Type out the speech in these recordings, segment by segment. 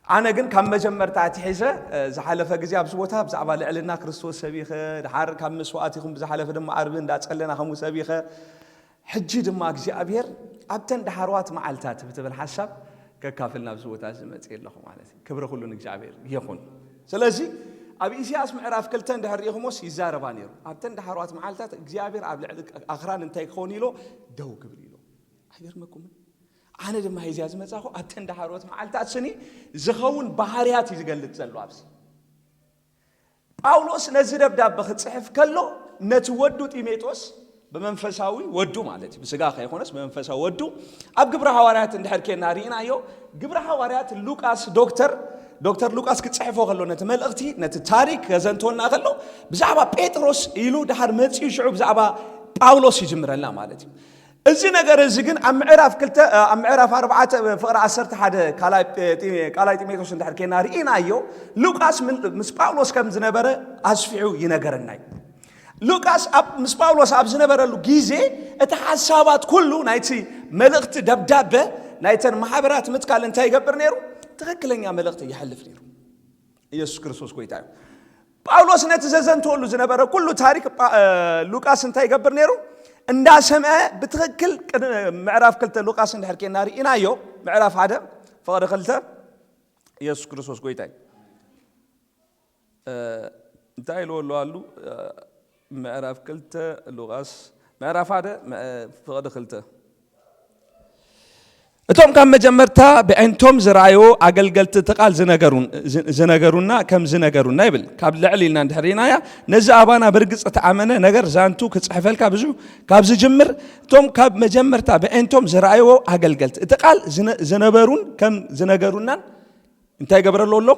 ኣነ ግን ካብ መጀመርታ ኣትሒዘ ዝሓለፈ ግዜ ኣብዚ ቦታ ብዛዕባ ልዕልና ክርስቶስ ሰቢኸ፣ ድሓር ካብ መስዋእቲኹም ብዝሓለፈ ድማ ዓርቢ እንዳጸለና ከምኡ ሰቢኸ፣ ሕጂ ድማ እግዚኣብሔር ኣብተን ደሓርዋት መዓልታት ብትብል ሓሳብ ከካፍል ናብዚ ቦታ እዚ መጽእ ኣለኹ ማለት እዩ። ክብሪ ኩሉ ንእግዚኣብሔር ይኹን። ስለዚ ኣብ ኢሳያስ ምዕራፍ ክልተ እንድሕር ርኢኹሞስ ይዛረባ ነይሩ። ኣብተን ደሓርዋት መዓልታት እግዚኣብሔር ኣብ ልዕሊ ኣኽራን እንታይ ክኸውን ኢሎ ደው ክብል ኢሎ። ኣይገርመኩምን? ኣነ ድማ ሒዝያ ዝመጻኹ ኣብተን ደሓርዋት መዓልታት ስኒ ዝኸውን ባህርያት እዩ ዝገልጽ ዘሎ ኣብዚ። ጳውሎስ ነዚ ደብዳበ ክጽሕፍ ከሎ ነቲ ወዱ ጢሞቴዎስ ብመንፈሳዊ ወዱ ማለት እዩ፣ ብስጋ ከይኮነስ ብመንፈሳዊ ወዱ ኣብ ግብረ ሃዋርያት እንድሕር ኬና ርኢናዮ። ግብረ ሃዋርያት ሉቃስ ዶክተር ዶክተር ሉቃስ ክጽሕፎ ከሎ ነቲ መልእኽቲ ነቲ ታሪክ ከዘንተወልና ከሎ ብዛዕባ ጴጥሮስ ኢሉ ድሓር መጺኡ ሽዑ ብዛዕባ ጳውሎስ ይጅምረልና ማለት እዩ። እዚ ነገር እዚ ግን ኣብ ምዕራፍ ክልተ ኣብ ምዕራፍ ኣርባዕተ ፍቕሪ ዓሰርተ ሓደ ካልኣይ ጢ- ካልኣይ ጢሞቴዎስ እንድሕር ኬና ርኢናዮ። ሉቃስ ምን- ምስ ጳውሎስ ከም ዝነበረ ኣስፊሑ ይነገረና እዩ። ሉቃስ ኣብ ምስ ጳውሎስ ኣብ ዝነበረሉ ግዜ እቲ ሓሳባት ኩሉ ናይቲ መልእኽቲ ደብዳበ ናይተን ማሕበራት ምትካል እንታይ ይገብር ነይሩ? ትኽክለኛ መልእኽቲ ይሕልፍ ነይሩ። ኢየሱስ ክርስቶስ ጎይታ እዩ። ጳውሎስ ነቲ ዘዘንተወሉ ዝነበረ ኩሉ ታሪክ ጳ- ሉቃስ እንታይ ይገብር ነይሩ? እንዳሰምዐ ብትኽክል ቅድ- ምዕራፍ ክልተ ሉቃስ እንድሕር ኬና ርኢናዮ፣ ምዕራፍ ሓደ ፍቕዲ ክልተ ኢየሱስ ክርስቶስ ጎይታ እዩ። እንታይ ኢልዎ ኣሎ ኣሉ? ምዕራፍ ክልተ ሉቃስ ምዕራፍ ሓደ ፍቕዲ ክልተ እቶም ካብ መጀመርታ ብዕንቶም ዝረኣይዎ ኣገልገልቲ እቲ ቃል ዝነገሩን- ዝ- ዝነገሩና ከም ዝነገሩና ይብል። ካብ ልዕሊ ኢልና እንድሕር ርኢናያ ነዚ ኣባና ብርግጽ እተኣመነ ነገር ዛንቱ ክጽሕፈልካ ብዙ ካብ ዝጅምር እቶም ካብ መጀመርታ ብዕንቶም ዝረኣይዎ ኣገልገልቲ እቲ ቃል ዝነ- ዝነበሩን ከም ዝነገሩናን እንታይ ይገብረሉ ኣሎ?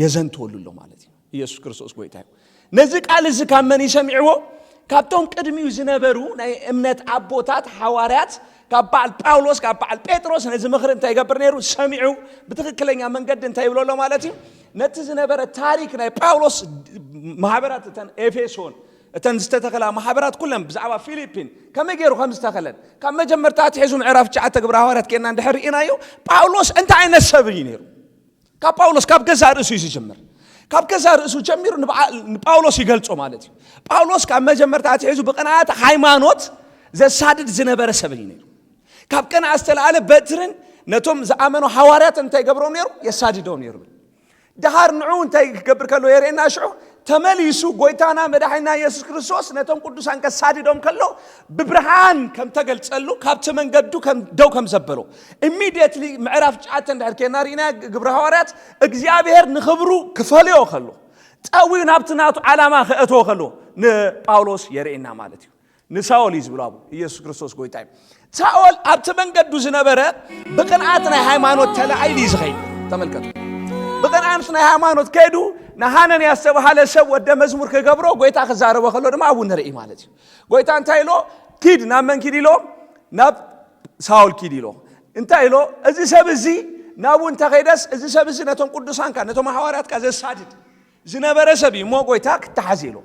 የዘንትወሉ ኣሎ ማለት እዩ። ኢየሱስ ክርስቶስ ጎይታ እዩ። ነዚ ቃል እዚ ካብ መን ይሰሚዕዎ? ካብቶም ቅድሚኡ ዝነበሩ ናይ እምነት ኣቦታት ሓዋርያት፣ ካብ በዓል ጳውሎስ፣ ካብ በዓል ጴጥሮስ ነዚ ምኽሪ እንታይ ይገብር ነይሩ? ሰሚዑ ብትኽክለኛ መንገዲ እንታይ ይብሎ ኣሎ ማለት እዩ? ነቲ ዝነበረ ታሪክ ናይ ጳውሎስ ማህበራት እተን ኤፌሶን እተን ዝተተኸላ ማሕበራት ኩለን ብዛዕባ ፊሊፒን ከመይ ገይሩ ከም ዝተኸለን ካብ መጀመርታ ኣትሒዙ ምዕራፍ ትሽዓተ ግብረ ሃዋርያት ኬና እንድሕር ርኢናዮ ጳውሎስ እንታይ ዓይነት ሰብ እዩ ነይሩ? ካብ ጳውሎስ ካብ ገዛ ርእሱ እዩ ዝጅምር። ካብ ገዛ ርእሱ ጀሚሩ ንበዓ- ንጳውሎስ ይገልጾ ማለት እዩ። ጳውሎስ ካብ መጀመርታ ኣትሒዙ ብቕንኣት ሃይማኖት ዘሳድድ ዝነበረ ሰብ እዩ ነይሩ። ካብ ቅንኣት ዝተለዓለ በትርን ነቶም ዝኣመኑ ሃዋርያት እንታይ ይገብሮም ነይሩ? የሳድዶም ነይሩ። ድሓር ንዑ እንታይ ክገብር ከሎ የርእየና ሽዑ ተመሊሱ ጎይታና መድሓኒና ኢየሱስ ክርስቶስ ነቶም ቅዱሳን ከሳድዶም ከሎ ብብርሃን ከም ተገልጸሉ ካብቲ መንገዱ ከም ደው ከም ዘበሎ ኢሚድየትሊ ምዕራፍ ትሽዓተ እንድሕር ኬና ርኢና ግብረ ሃዋርያት እግዚኣብሔር ንኽብሩ ክፈልዮ ከሎ ጠዊዩ ናብቲ ናቱ ዓላማ ክእትዎ ከሎ ንጳውሎስ የርእየና ማለት እዩ። ንሳኦል እዩ ዝብሎ ኣብኡ ኢየሱስ ክርስቶስ ጎይታ እዩ። ሳኦል ኣብቲ መንገዱ ዝነበረ ብቕንኣት ናይ ሃይማኖት ተላዒሉ እዩ ዝኸይድ። ተመልከቱ። ብቕንኣት ናይ ሃይማኖት ከይዱ ንሃነንያ ዝተባሃለ ሰብ ወደ መዝሙር ክገብሮ ጎይታ ክዛረቦ ከሎ ድማ ኣብኡ ንርኢ ማለት እዩ። ጎይታ እንታይ ኢሎ? ኪድ ናብ መን ኪድ ኢሎ? ናብ ሳኦል ኪድ ኢሎ። እንታይ ኢሎ? እዚ ሰብ እዚ ናብኡ እንተኸይደስ እዚ ሰብ እዚ ነቶም ቅዱሳንካ ነቶም ሃዋርያትካ ዘሳድድ ዝነበረ ሰብ እዩ እሞ ጎይታ ክተሓዝ ኢሎ።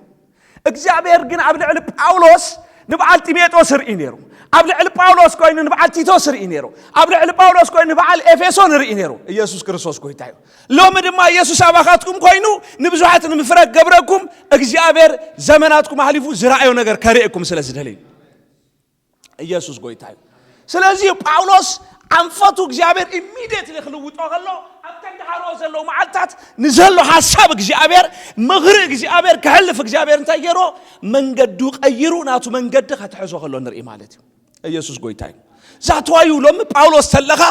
እግዚኣብሔር ግን ኣብ ልዕሊ ጳውሎስ ንበዓል ጢሜጦስ ርኢ ነይሩ። ኣብ ልዕሊ ጳውሎስ ኮይኑ ንበዓል ቲቶስ ርኢ ነይሩ። ኣብ ልዕሊ ጳውሎስ ኮይኑ ንበዓል ኤፌሶን ርኢ ነይሩ። ኢየሱስ ክርስቶስ ጎይታ እዩ። ሎሚ ድማ ኢየሱስ ኣባኻትኩም ኮይኑ ንብዙሓት ንምፍረ ገብረኩም እግዚኣብሔር ዘመናትኩም ኣሕሊፉ ዝረኣዮ ነገር ከርእየኩም ስለ ዝደለዩ ኢየሱስ ጎይታ እዩ። ስለዚህ ጳውሎስ ኣንፈቱ እግዚኣብሔር ኢሚድየትሊ ክልውጦ ከሎ ኣብተን ድሓሮ ዘለዉ መዓልታት ንዘሎ ሓሳብ እግዚኣብሔር ምኽሪ እግዚኣብሔር ክሕልፍ እግዚኣብሔር እንታይ ገይሮ መንገዱ ቀይሩ ናቱ መንገዲ ከተሕዞ ከሎ ንርኢ ማለት እዩ። ኢየሱስ ጎይታ እዩ። ዛትዋዩ ሎሚ ጳውሎስ ተለኻ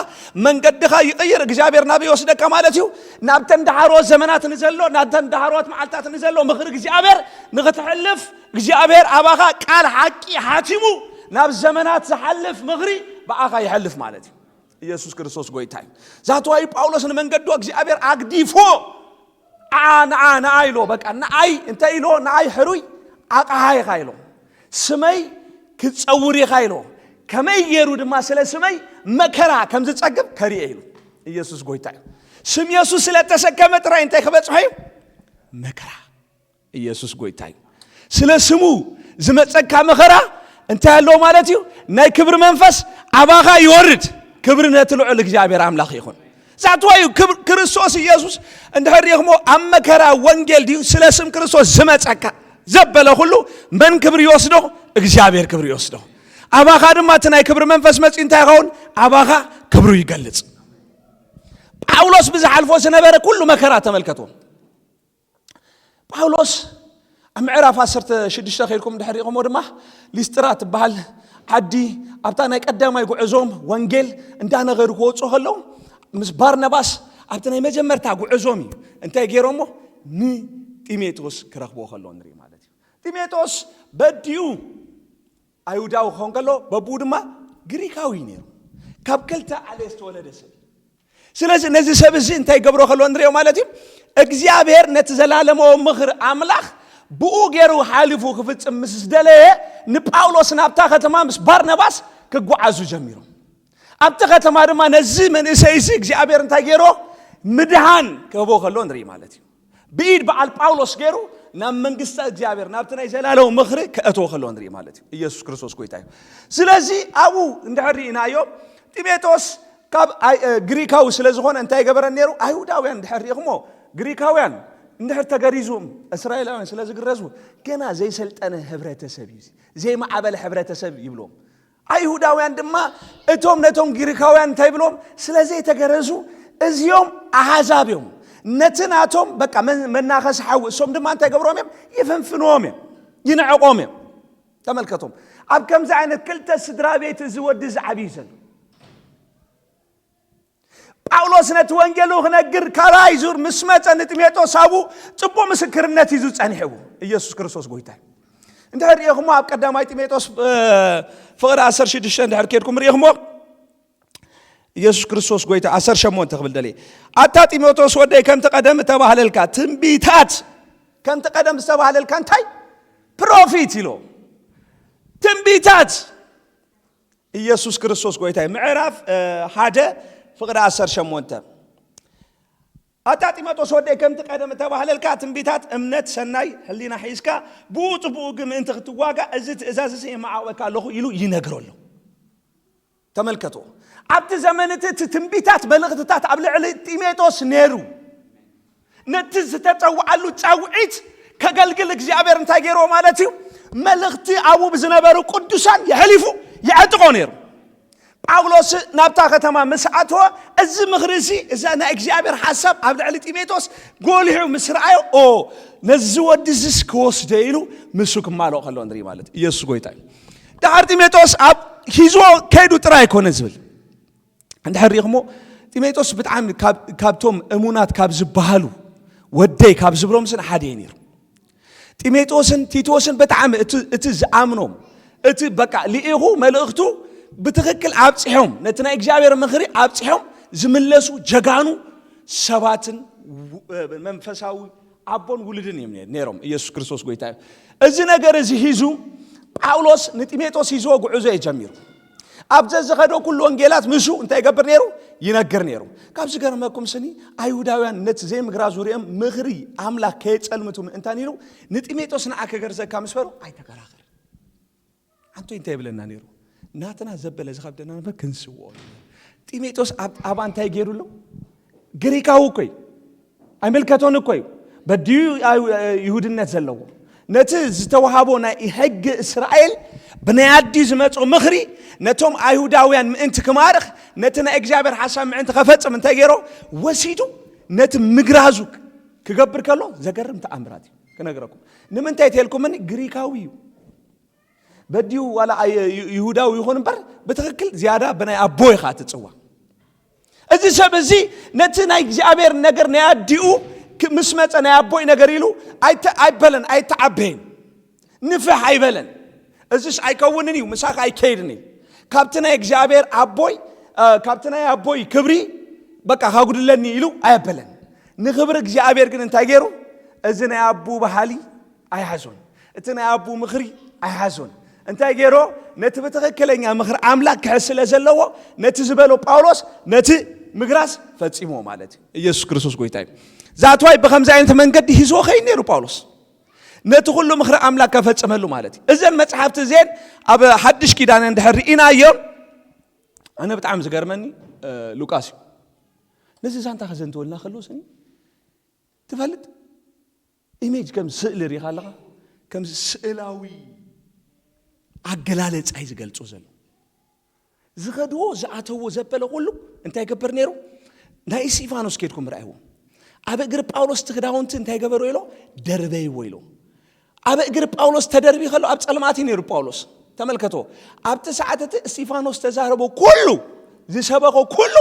መንገድኻ ይቕይር እግዚኣብሔር ናብ ይወስደካ ማለት እዩ። ናብተን ድሓሮ ዘመናት ንዘሎ ናብተን ድሓሮት መዓልታት ንዘሎ ምኽሪ እግዚኣብሔር ንኽትሕልፍ እግዚኣብሔር ኣባኻ ቃል ሓቂ ሓቲሙ ናብ ዘመናት ዝሓልፍ ምኽሪ ብኣኻ ይሐልፍ ማለት እዩ። ኢየሱስ ክርስቶስ ጎይታ እዩ። ዛትዋዩ ጳውሎስ ንመንገዱ እግዚኣብሔር ኣግዲፎ ንዓ ንዓ ንዓ ኢሎ በቃ ንዓይ እንታይ ኢሎ ንዓይ ሕሩይ ኣቕሓ ኢኻ ኢሎ ስመይ ክትጸውር ኢኻ ኢሎ ከመይ ገይሩ ድማ ስለ ስመይ መከራ ከም ዝጸግብ ከርእየ ኢሉ። ኢየሱስ ጎይታ እዩ። ስም የሱስ ስለ እተሰከመ ጥራይ እንታይ ክበጽሖ እዩ? መከራ። ኢየሱስ ጎይታ እዩ። ስለ ስሙ ዝመጸካ መኸራ እንታይ ኣለዎ ማለት እዩ? ናይ ክብሪ መንፈስ ኣባኻ ይወርድ። ክብሪ ነቲ ልዑል እግዚኣብሔር ኣምላኽ ይኹን። ዛትዋ እዩ። ክብር ክርስቶስ ኢየሱስ እንድሕር ሪኢኽሞ ኣብ መከራ ወንጌል ድዩ ስለ ስም ክርስቶስ ዝመጸካ ዘበለ ኩሉ መን ክብሪ ይወስዶ? እግዚኣብሔር ክብሪ ይወስዶ። ኣባኻ ድማ እቲ ናይ ክብሪ መንፈስ መጺኡ እንታይ ይኸውን? ኣባኻ ክብሩ ይገልጽ። ጳውሎስ ብዝሓልፎ ዝነበረ ኩሉ መከራ ተመልከትዎ። ጳውሎስ ኣብ ምዕራፍ ዓሰርተ ሽዱሽተ ከይድኩም ድሕር ሪኢኹሞ ድማ ሊስጥራ ትበሃል ዓዲ ኣብታ ናይ ቀዳማይ ጉዕዞም ወንጌል እንዳነገሩ ክወፁ ከለዉ ምስ ባርነባስ ኣብቲ ናይ መጀመርታ ጉዕዞም እዩ እንታይ ገይሮሞ ንጢሜቶስ ክረኽቦ ከለዉ ንርኢ ማለት እዩ። ጢሜቶስ በዲኡ ኣይሁዳዊ ክኸውን ከሎ በብኡ ድማ ግሪካዊ እዩ ነይሩ። ካብ ክልተ ዓሌት ዝተወለደ ሰብ እዩ። ስለዚ ነዚ ሰብ እዚ እንታይ ገብሮ ከሎ ንሪኦ ማለት እዩ። እግዚኣብሔር ነቲ ዘላለማዊ ምኽሪ ኣምላኽ ብኡ ገይሩ ሓሊፉ ክፍጽም ምስ ዝደለየ ንጳውሎስ ናብታ ከተማ ምስ ባርነባስ ክጓዓዙ ጀሚሮም። ኣብቲ ከተማ ድማ ነዚ መንእሰይ እዚ እግዚኣብሔር እንታይ ገይሮ ምድሃን ክህቦ ከሎ ንርኢ ማለት እዩ። ብኢድ በዓል ጳውሎስ ገይሩ ናብ መንግስቲ እግዚኣብሔር ናብቲ ናይ ዘላለማዊ ምኽሪ ከእትዎ ከሎ ንርኢ ማለት እዩ። ኢየሱስ ክርስቶስ ጎይታ እዩ። ስለዚ ኣብኡ እንድሕር ርኢናዮ ጢሜጦስ ካብ ኣይ- እ፣ ግሪካዊ ስለ ዝኾነ እንታይ ገበረ ነይሩ? ኣይሁዳውያን እንድሕር ርኢኹሞ ግሪካውያን እንድሕር ተገሪዙም እስራኤላውያን ስለ ዝግረዙ ገና ዘይሰልጠነ ሕብረተሰብ እዩ፣ ዘይማዕበለ ሕብረተሰብ ይብሎም። ኣይሁዳውያን ድማ እቶም ነቶም ግሪካውያን እንታይ ብሎም ስለ ዘይተገረዙ እዚኦም ኣሃዛብ እዮም። ነቲ ናቶም በቃ መን- መናኸሲ ሓዊ እሶም ድማ እንታይ ገብሮም እዮም? ይፍንፍንዎም እዮም፣ ይንዕቆም እዮም። ተመልከቶም ኣብ ከምዚ ዓይነት ክልተ ስድራ ቤት እዚ ወዲ ዝዓብዩ ዘሎ ጳውሎስ ነቲ ወንጌሉ ክነግር ካልኣይ ዙር ምስ መጸ ንጢሜጦስ ኣብኡ ጽቡቕ ምስክርነት ሒዙ ጸኒሕዎ። ኢየሱስ ክርስቶስ ጎይታ እዩ። እንድሕር ርኢኹሞ ኣብ ቀዳማይ ጢሜጦስ እ፣ ፍቕሪ ዓሰርተ ሽዱሽተ እንድሕር ኬድኩም ርኢኹሞ ኢየሱስ ክርስቶስ ጎይታ ዓሰርተ ሸሞንተ ክብል ደልየ ኣታ ጢሞቴዎስ ወደይ ከምቲ ቀደም እተባህለልካ ትንቢታት ከምቲ ቀደም ዝተባህለልካ እንታይ ፕሮፊት ኢሎ ትንቢታት ኢየሱስ ክርስቶስ ጎይታ እዩ። ምዕራፍ ሓደ ፍቕሪ ዓሰርተ ሸሞንተ ኣታ ጢሞቴዎስ ወደይ ከምቲ ቀደም እተባህለልካ ትንቢታት እምነት ሰናይ ሕሊና ሒዝካ ብኡ ጽቡኡ ግን ምእንቲ ክትዋጋ እዚ ትእዛዝ እዚ የመዓቕበካ ኣለኹ ኢሉ ይነግሮ ኣሎ። ተመልከቶ ኣብቲ ዘመን እቲ እቲ ትንቢታት መልእኽትታት ኣብ ልዕሊ ጢሜጦስ ነይሩ። ነቲ ዝተጸውዓሉ ጻውዒት ከገልግል እግዚኣብሔር እንታይ ገይርዎ ማለት እዩ? መልእኽቲ ኣብኡ ብዝነበሩ ቅዱሳን የሕሊፉ የዕጥቆ ነይሩ። ጳውሎስ ናብታ ከተማ ምስ ኣተወ እዚ ምኽሪ እዚ እዛ ናይ እግዚኣብሔር ሓሳብ ኣብ ልዕሊ ጢሜጦስ ጎሊሑ ምስ ረኣዮ ኦ ነዚ ወዲ እዚስ ክወስደ ኢሉ ምሱ ክማልኦ ከሎ ንርኢ ማለት ኢየሱስ ጎይታ እዩ። ደሓር ጢሜጦስ ኣብ ሂዝዎ ከይዱ ጥራይ ኣይኮነ ዝብል እንድሕር ሪኢኹሞ ጢሜጦስ ብጣዕሚ ካብ- ካብቶም እሙናት ካብ ዝበሃሉ ወደይ ካብ ዝብሎም ስን ሓደ እዩ ነይሩ። ጢሜጦስን ቲቶስን ብጣዕሚ እቲ- እቲ ዝኣምኖም እቲ በቃ ልኢኹ መልእኽቱ ብትኽክል ኣብፅሖም ነቲ ናይ እግዚኣብሔር ምኽሪ ኣብፅሖም ዝምለሱ ጀጋኑ ሰባትን ው- መንፈሳዊ ኣቦን ውሉድን እዮም ነይሮም። ኢየሱስ ክርስቶስ ጎይታ እዩ። እዚ ነገር እዚ ሂዙ ጳውሎስ ንጢሜጦስ ሂዝዎ ጉዕዞ እዩ ጀሚሩ። ኣብ ዘዝኸዶ ኩሉ ወንጌላት ምሱ እንታይ ይገብር ነይሩ? ይነግር ነይሩ። ካብ ዝገርመኩም ስኒ ኣይሁዳውያን ነቲ ዘይምግራ ዙሪኦም ምኽሪ ኣምላኽ ከየጸልምቱ ምእንታን ኢሉ ንጢሜጦስ ንዓ ከገርዘካ ምስ በሎ ኣይተከራኸር። ኣንቶይ እንታይ ይብለና ነይሩ? ናትና ዘበለ ዝኸብደና ነበር ክንስውኦ። ጢሜጦስ ኣብ ኣባ እንታይ ገይሩ ኣሎ? ግሪካዊ እኮ እዩ። ኣይምልከቶን እኮ እዩ። በድዩ ይሁድነት ዘለዎ ነቲ ዝተዋሃቦ ናይ ሕጊ እስራኤል ብናይ ኣዲ ዝመጾ ምኽሪ ነቶም ኣይሁዳውያን ምእንቲ ክማርኽ ነቲ ናይ እግዚኣብሔር ሓሳብ ምእንቲ ከፈጽም እንታይ ገይሮ ወሲዱ ነቲ ምግራዙ ክገብር ከሎ ዘገርም ተኣምራት እዩ ክነግረኩም። ንምንታይ ተልኩምኒ ግሪካዊ እዩ። በዲኡ ዋላ ኣየ- ዩ- ይሁዳዊ ይኹን እምበር ብትኽክል ዝያዳ ብናይ ኣቦ ኢኻ ትፅዋ። እዚ ሰብ እዚ ነቲ ናይ እግዚኣብሔር ነገር ናይ ኣዲኡ ክ- ምስ መፀ ናይ ኣቦይ ነገር ኢሉ ኣይተ- ኣይበለን ኣይተዓበየን ንፍሕ ኣይበለን። እዚስ ኣይከውንን እዩ ምሳኻ ኣይከይድን እዩ። ካብቲ ናይ እግዚኣብሔር ኣቦይ እ፣ ካብቲ ናይ ኣቦይ ክብሪ በቃ ካጉድለኒ ኢሉ ኣየበለን። ንኽብሪ እግዚኣብሔር ግን እንታይ ገይሩ? እዚ ናይ ኣቡ ባህሊ ኣይሓዞን፣ እቲ ናይ ኣቡ ምኽሪ ኣይሓዞን። እንታይ ገይሮ? ነቲ ብትኽክለኛ ምኽሪ ኣምላክ ክሕዝ ስለ ዘለዎ ነቲ ዝበሎ ጳውሎስ ነቲ ምግራስ ፈጺሞ ማለት እዩ። ኢየሱስ ክርስቶስ ጎይታ እዩ። ዛትዋይ ብከምዚ ዓይነት መንገዲ ሂዝዎ ኸይድ ነይሩ ጳውሎስ ነቲ ኩሉ ምኽሪ ኣምላክ ከፈጽመሉ ማለት እዩ። እዘን መጽሓፍቲ እዚአን ኣብ ሓድሽ ኪዳን እንድሕር ርኢናዮም ኣነ ብጣዕሚ ዝገርመኒ እ፣ ሉቃስ እዩ። ነዚ ዛንታ ከዘንተወልና ከሎ ስኒ ትፈልጥ ኢሜጅ ከም ስእሊ ርኢኻ ኣለኻ። ከም ስእላዊ ኣገላለጻ እዩ ዝገልጾ ዘሎ። ዝኸድዎ ዝኣተዎ ዘበለ ኩሉ እንታይ ይገብር ነይሩ? ናይ እስጢፋኖስ ኬድኩም ርኣይዎ። ኣብ እግሪ ጳውሎስ እቲ ክዳውንቲ እንታይ ገበሩ ኢሎ? ደርበይዎ ኢሎ። ኣብ እግሪ ጳውሎስ ተደርቢ ከሎ ኣብ ጸልማት እዩ ነይሩ ጳውሎስ። ተመልከቶ፣ ኣብቲ ሰዓት እቲ እስጢፋኖስ ተዛረቦ ኩሉ፣ ዝሰበኮ ኩሉ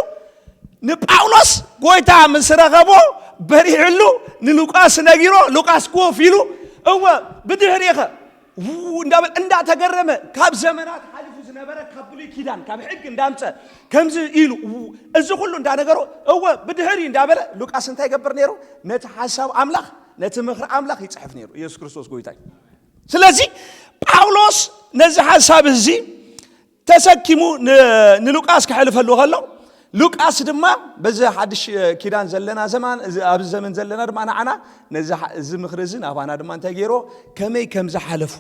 ንጳውሎስ ጎይታ ምስ ረኸቦ በሪሕሉ ንሉቃስ ነጊሮ፣ ሉቃስ ኮፍ ኢሉ እወ ብድሕሪኸ እንዳበል እንዳተገረመ ካብ ዘመናት ሓሊፉ ዝነበረ ካብ ብሉይ ኪዳን ካብ ሕግ እንዳምፀ ከምዚ ኢሉ እዚ ኩሉ እንዳነገሮ እወ ብድሕሪ እንዳበለ ሉቃስ እንታይ ይገብር ነይሩ? ነቲ ሓሳብ ኣምላኽ ነቲ ምኽሪ ኣምላኽ ይፅሕፍ ነይሩ። ኢየሱስ ክርስቶስ ጎይታ እዩ። ስለዚ ጳውሎስ ነዚ ሓሳብ እዚ ተሰኪሙ ንሉቃስ ክሕልፈሉ ከሎ ሉቃስ ድማ በዚ ሓድሽ ኪዳን ዘለና ዘማን ኣብዚ ዘመን ዘለና ድማ ንዓና ነዚ እዚ ምኽሪ እዚ ናባና ድማ እንታይ ገይሮ ከመይ ከም ዝሓለፉ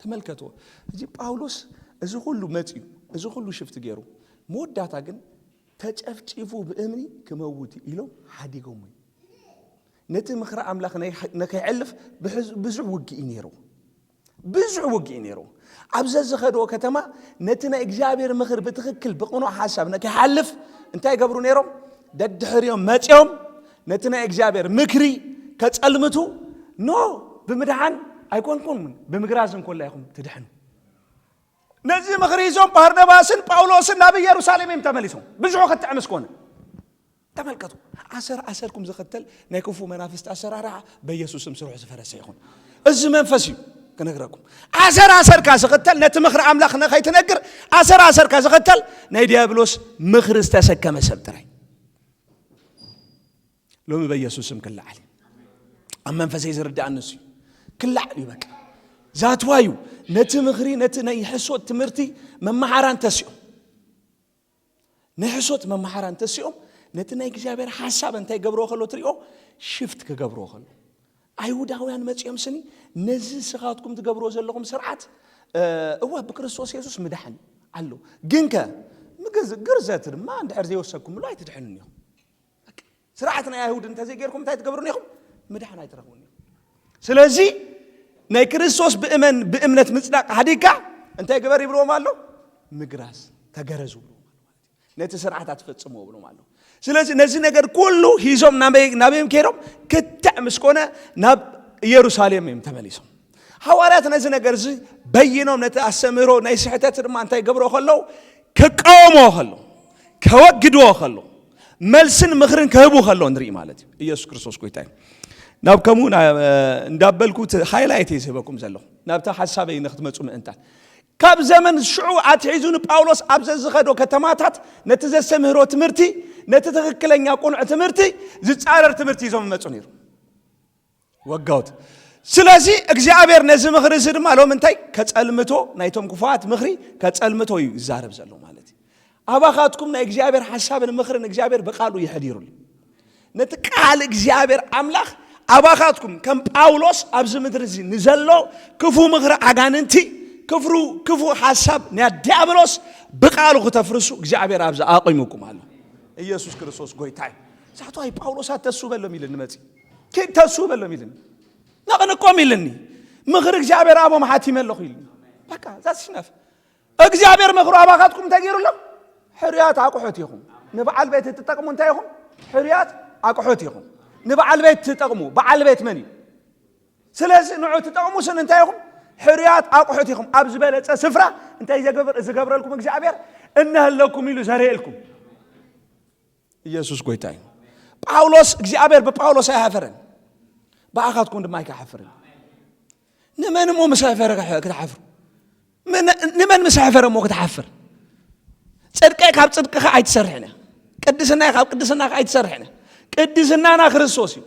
ተመልከትዎ። እዚ ጳውሎስ እዚ ኩሉ መፅዩ እዚ ኩሉ ሽፍት ገይሩ መወዳእታ ግን ተጨፍጪፉ ብእምኒ ክመውት ኢሎም ሓዲጎም ነቲ ምኽሪ ኣምላኽ ንከይዕልፍ ብዙሕ ውግእ ነይሩ። ብዙሕ ውግእ ነይሩ። ኣብ ዘዝኸድዎ ከተማ ነቲ ናይ እግዚኣብሔር ምኽር ብትኽክል ብቕኑዕ ሓሳብ ንከይሓልፍ እንታይ ይገብሩ ነይሮም? ደድሕሪኦም መፂኦም ነቲ ናይ እግዚኣብሔር ምክሪ ከፀልምቱ ኖ ብምድሓን ኣይኮንኩም ብምግራዝ እንኮላ ኢኹም ትድሕኑ። ነዚ ምኽሪ ሂዞም ባርነባስን ጳውሎስን ናብ ኢየሩሳሌም እዮም ተመሊሶም። ብዙሑ ክትዕምስ ኮነ ተመልከቱ። ኣሰር ኣሰርኩም ዝኸተል ናይ ክፉ መናፍስቲ ኣሰራርሓ በኢየሱስም ስሩሕ ዝፈረሰ ይኹን። እዚ መንፈስ እዩ ክነግረኩም። ኣሰር ኣሰርካ ዝኸተል ነቲ ምኽሪ ኣምላኽ ንኸይትነግር ኣሰር ኣሰርካ ዝኸተል ናይ ዲያብሎስ ምኽሪ ዝተሰከመ ሰብ ጥራይ። ሎሚ በኢየሱስም ክለዓል እዩ። ኣብ መንፈሰይ ዝርዳእ ንሱ እዩ። ክለዓል እዩ በቃ። ዛትዋ እዩ። ነቲ ምኽሪ ነቲ ናይ ሕሶት ትምህርቲ መመሓራን ተሲኦም ናይ ሕሶት መመሓራን ተሲኦም ነቲ ናይ እግዚኣብሔር ሓሳብ እንታይ ገብርዎ ከሎ ትሪኦ ሽፍት ክገብርዎ ከሎ ኣይሁዳውያን መፂኦም ስኒ ነዚ ስኻትኩም ትገብርዎ ዘለኹም ስርዓት እወ ብክርስቶስ የሱስ ምድሓን ኣሎ ግንከ ግርዘት ድማ እንድሕር ዘይወሰድኩምሉ ኣይትድሕንን ኢኹም። ስርዓት ናይ ኣይሁድ እንተዘይገይርኩም እንታይ ትገብሩን ኢኹም? ምድሓን ኣይትረኽቡን ኢኹም። ስለዚ ናይ ክርስቶስ ብእመን ብእምነት ምጽዳቕ ሓዲግካ እንታይ ግበር ይብልዎም ኣሎ? ምግራዝ ተገረዙ ብልዎም ኣሎ ማለት እዩ። ነቲ ስርዓት ኣትፈጽሞ ብሎም ኣሎ። ስለዚ ነዚ ነገር ኩሉ ሂዞም ናበይ ናበዮም ከይዶም ክትዕ ምስ ኮነ ናብ ኢየሩሳሌም እዮም ተመሊሶም። ሃዋርያት ነዚ ነገር እዚ በይኖም ነቲ ኣስተምህሮ ናይ ስሕተት ድማ እንታይ ገብሮ ከለዉ ክቃወሞ ከሎ ከወግድዎ ከሎ መልስን ምኽርን ክህቡ ከሎ ንርኢ ማለት እዩ። ኢየሱስ ክርስቶስ ጎይታ እዩ። ናብ ከምኡ እንዳበልኩ ሃይላይት እየ ዝህበኩም ዘለኹ ናብቲ ሓሳበይ ንክትመፁ ምእንታን ካብ ዘመን ሽዑ ኣትሒዙ ንጳውሎስ ኣብ ዘዝኸዶ ከተማታት ነቲ ዘስተምህሮ ትምህርቲ ነቲ ትኽክለኛ ቁኑዕ ትምህርቲ ዝፃረር ትምህርቲ ይዞም መፁ ነይሩ። ወጋውት ስለዚ እግዚኣብሔር ነዚ ምኽሪ እዚ ድማ ሎም እንታይ ከጸልምቶ ናይቶም ክፉኣት ምኽሪ ከጸልምቶ እዩ ይዛረብ ዘሎ ማለት እዩ። ኣባኻትኩም ናይ እግዚኣብሔር ሓሳብን ምኽርን እግዚኣብሔር ብቃሉ ይሕዲሩሉ። ነቲ ቃል እግዚኣብሔር ኣምላኽ ኣባኻትኩም ከም ጳውሎስ ኣብዚ ምድሪ እዚ ንዘሎ ክፉ ምኽሪ ኣጋንንቲ ክፍሩ ክፉ ሓሳብ ናይ ዲያብሎስ ብቃሉ ክተፍርሱ እግዚኣብሔር ኣብዚ ኣቂሙኩም ኣሎ። ኢየሱስ ክርስቶስ ጎይታ እዩ። ዛትዋይ ጳውሎስ ኣተሱ በሎም ኢልኒ መጺ ኪድ ተሱ በሎም ኢልኒ ነቕንቆም ኢልኒ ምኽሪ እግዚኣብሔር ኣቦም ሓቲመ ኣለኹ ኢልኒ። በቃ that's enough። እግዚኣብሔር ምኽሩ ኣባኻትኩም እንታይ ገይሩ ኣሎ? ሕሩያት ኣቑሑት ኢኹም። ንበዓል ቤት እትጠቕሙ እንታይ ኢኹም? ሕሩያት ኣቑሑት ኢኹም። ንበዓል ቤት ትጠቕሙ። በዓል ቤት መን እዩ? ስለዚ ንዑ ትጠቕሙ ስን እንታይ ኢኹም? ሕሩያት ኣቑሑት ኢኹም። ኣብ ዝበለጸ ስፍራ እንታይ ዝገብረልኩም እግዚኣብሔር እነህለኩም ኢሉ ዘርእልኩም ኢየሱስ ጎይታ እዩ። ጳውሎስ እግዚኣብሔር ብጳውሎስ ኣይሓፈረን፣ ብኣኻትኩም ድማ ኣይክሓፍርን። ንመን እሞ ምስ ሓፈረ ክትሓፍሩ? ንመን ምስ ሓፈረ እሞ ክትሓፍር? ጽድቀይ ካብ ጽድቅኻ ኣይትሰርሕን እያ፣ ቅድስናይ ካብ ቅድስናኻ ኣይትሰርሕን እያ። ቅድስናና ክርስቶስ እዩ።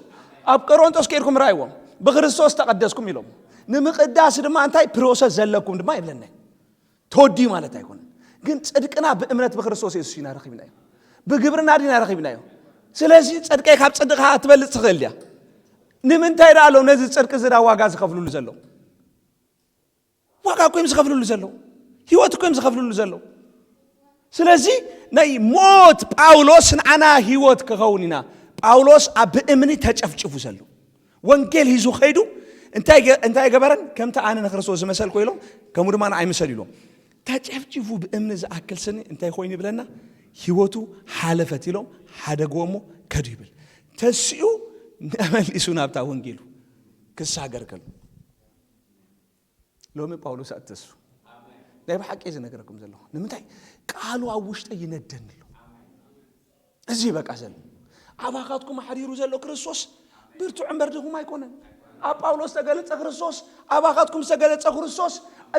ኣብ ቆሮንጦስ ከይድኩም ራይዎም ብክርስቶስ ተቐደስኩም ኢሎም ንምቕዳስ ድማ እንታይ ፕሮሰስ ዘለኩም ድማ ይብለና። ተወዲ ማለት ኣይኮነን። ግን ጽድቅና ብእምነት ብክርስቶስ የሱስ ኢና ረኺብናዮ። ብግብርና ዲና ረኺብናዮ። ስለዚ ጽድቀይ ካብ ጽድቅኻ ክትበልጽ ትኽእል ድያ? ንምንታይ ደኣ ኣለዉ ነዚ ጽድቂ እዚ ደኣ ዋጋ ዝኸፍልሉ ዘለዉ? ዋጋ እኮ እዮም ዝኸፍልሉ ዘለዉ። ህይወት እኮ እዮም ዝኸፍልሉ ዘለዉ። ስለዚ ናይ ሞት ጳውሎስ ንዓና ህይወት ክኸውን ኢና። ጳውሎስ ኣብ ብእምኒ ተጨፍጭፉ ዘሎ ወንጌል ሂዙ ኸይዱ እንታይ ገ- እንታይ ገበረን? ከምቲ ኣነ ንክርስቶስ ዝመሰልኩ ኢሎም ከምኡ ድማ ንዓይ ምሰል ኢሎም። ተጨፍጭፉ ብእምኒ ዝኣክል ስኒ እንታይ ኮይኑ ይብለና? ህይወቱ ሓለፈት ኢሎም ሓደግዎ እሞ ከዱ ይብል። ተሲኡ ተመሊሱ ናብታ ወንጌሉ ክሳገር ከሎ ሎሚ ጳውሎስ ኣትተሱ ናይ ብሓቂ ዝነገረኩም ዘለኹ ንምንታይ ቃሉ ኣብ ውሽጠ ይነደኒ ኣሎ። እዚ በቃ ዘሎ ኣባኻትኩም ሓዲሩ ዘሎ ክርስቶስ ብርቱዕ እምበር ድኹም ኣይኮነን። ኣብ ጳውሎስ ተገለጸ ክርስቶስ፣ ኣባኻትኩም ዝተገለጸ ክርስቶስ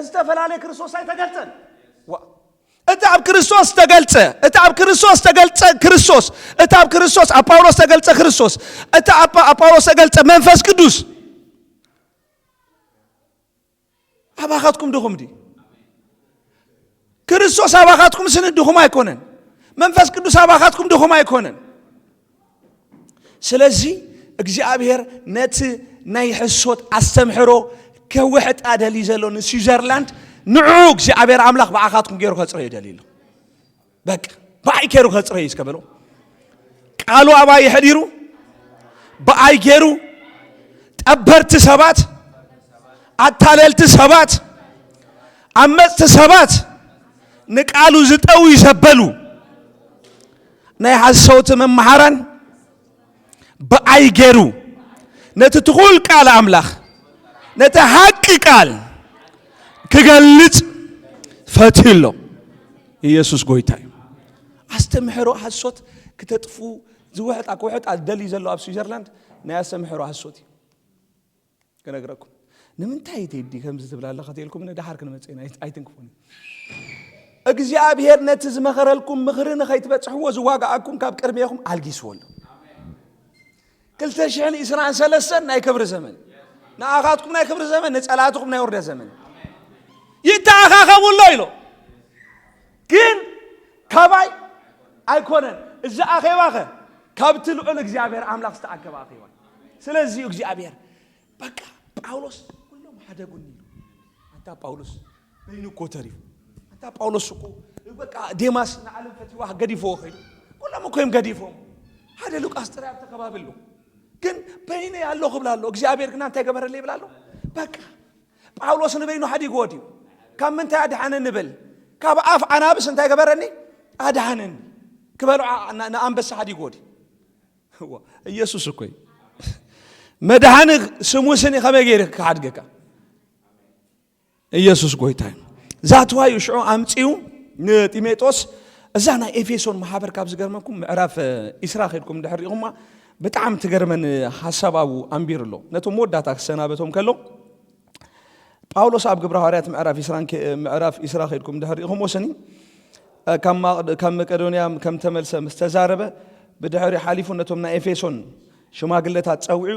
ዝተፈላለየ ክርስቶስ ኣይተገልጸን። ዋ እቲ ኣብ ክርስቶስ ተገልጸ እቲ ኣብ ክርስቶስ ተገልጸ ክርስቶስ እቲ ኣብ ክርስቶስ ኣብ ጳውሎስ ተገልጸ ክርስቶስ እቲ ኣብ ኣብ ጳውሎስ ተገልጸ መንፈስ ቅዱስ ኣባኻትኩም ድኹም ድዩ? ክርስቶስ ኣባኻትኩም ስኒ ድኹም ኣይኮነን። መንፈስ ቅዱስ ኣባኻትኩም ድኹም ኣይኮነን። ስለዚ እግዚኣብሔር ነቲ ናይ ሕሶት ኣስተምህሮ ከውሕጣ ደልዩ ዘሎ ንስዊዘርላንድ ንዑ እግዚኣብሔር ኣምላኽ ብኣኻትኩም ገይሩ ከፅረዮ ደልዩ ኣሎ። በቃ ብኣይ ገይሩ ከፅረዩ እስከ በሎ። ቃሉ ኣባይ የሕዲሩ ብኣይ ገይሩ ጠበርቲ ሰባት ኣታለልቲ ሰባት ዓመፅቲ ሰባት ንቃሉ ዝጠው ዘበሉ ናይ ሓሰውቲ መምሃራን ብኣይ ገይሩ ነቲ ትኹል ቃል ኣምላኽ ነቲ ሓቂ ቃል ክገልጽ ፈትዩ ኣሎ። ኢየሱስ ጎይታ እዩ። ኣስተምህሮ ሓሶት ክተጥፉ ዝውሕጣ ክውሕጣ ደልዩ ዘሎ ኣብ ስዊዘርላንድ ናይ ኣስተምህሮ ሓሶት እዩ። ክነግረኩም ንምንታይ ቴዲ ከምዚ ትብል ኣለኻ ተልኩም ንድሓር ክንመጽእ ኢና ኣይትንክፉን። እግዚኣብሔር ነቲ ዝመኸረልኩም ምኽሪ ንኸይትበጽሕዎ ዝዋጋኣኩም ካብ ቅድሜኹም ኣልጊስዎ ኣሎ። ክልተ ሽሕን ዕስራን ሰለስተን ናይ ክብሪ ዘመን ንኣኻትኩም ናይ ክብሪ ዘመን ንጸላትኩም ናይ ውርደት ዘመን ይተኣኻኸቡ ኣሎ ኢሎ። ግን ካባይ ኣይኮነን እዚ ኣኼባኸ ካብቲ ልዑል እግዚኣብሔር ኣምላኽ ዝተኣከበ ኣኼባ። ስለዚ እዩ እግዚኣብሔር በቃ ጳውሎስ ኩሎም ሓደጉኒ ኢሉ። ኣንታ ጳውሎስ በይኑ እኮ ተሪፉ። ኣንታ ጳውሎስ እኮ በቃ ዴማስ ንዓለም ፈቲዋ ገዲፍዎ ኸይዱ። ኩሎም እኮ እዮም ገዲፎም። ሓደ ሉቃስ ጥራይ ኣብቲ ከባቢ ኣሎ። ግን በይነ ያለው ክብላ ኣሎ። እግዚኣብሔር ግና እንታይ ገበረለ ይብላ ኣሎ። በቃ ጳውሎስ ንበይኑ ሓዲግዎ ድዩ? ካብ ምንታይ ኣድሓነኒ በል። ካብ ኣፍ ኣናብስ እንታይ ገበረኒ? ኣድሓነኒ። ክበልዖ ንኣንበሳ ሓዲግዎ ድዩ? ኢየሱስ እኮ እዩ። መድሃኒ ስሙ ስኒ ከመይ ገይሩ ክሓድገካ? ኢየሱስ ጎይታ እዩ። ዛትዋዩ ሽዑ ኣምጺኡ ንጢሜጦስ እዛ ናይ ኤፌሶን ማሕበር ካብ ዝገርመኩም ምዕራፍ ኢስራ ከድኩም ድሕር ሪኹማ ብጣዕሚ ትገርመን ሓሳብ ኣብኡ ኣንቢሩ ኣሎ። ነቶም መወዳእታ ክሰናበቶም ከሎ ጳውሎስ ኣብ ግብረ ሃዋርያት ምዕራፍ ኢስራን ከ- ምዕራፍ ኢስራ ከድኩም ድሕር ሪኹሞ ስኒ ካብ ማቅ- ካብ መቄዶንያ ከም ተመልሰ ምስ ተዛረበ ብድሕሪ ሓሊፉ ነቶም ናይ ኤፌሶን ሽማግለታት ጸዊዑ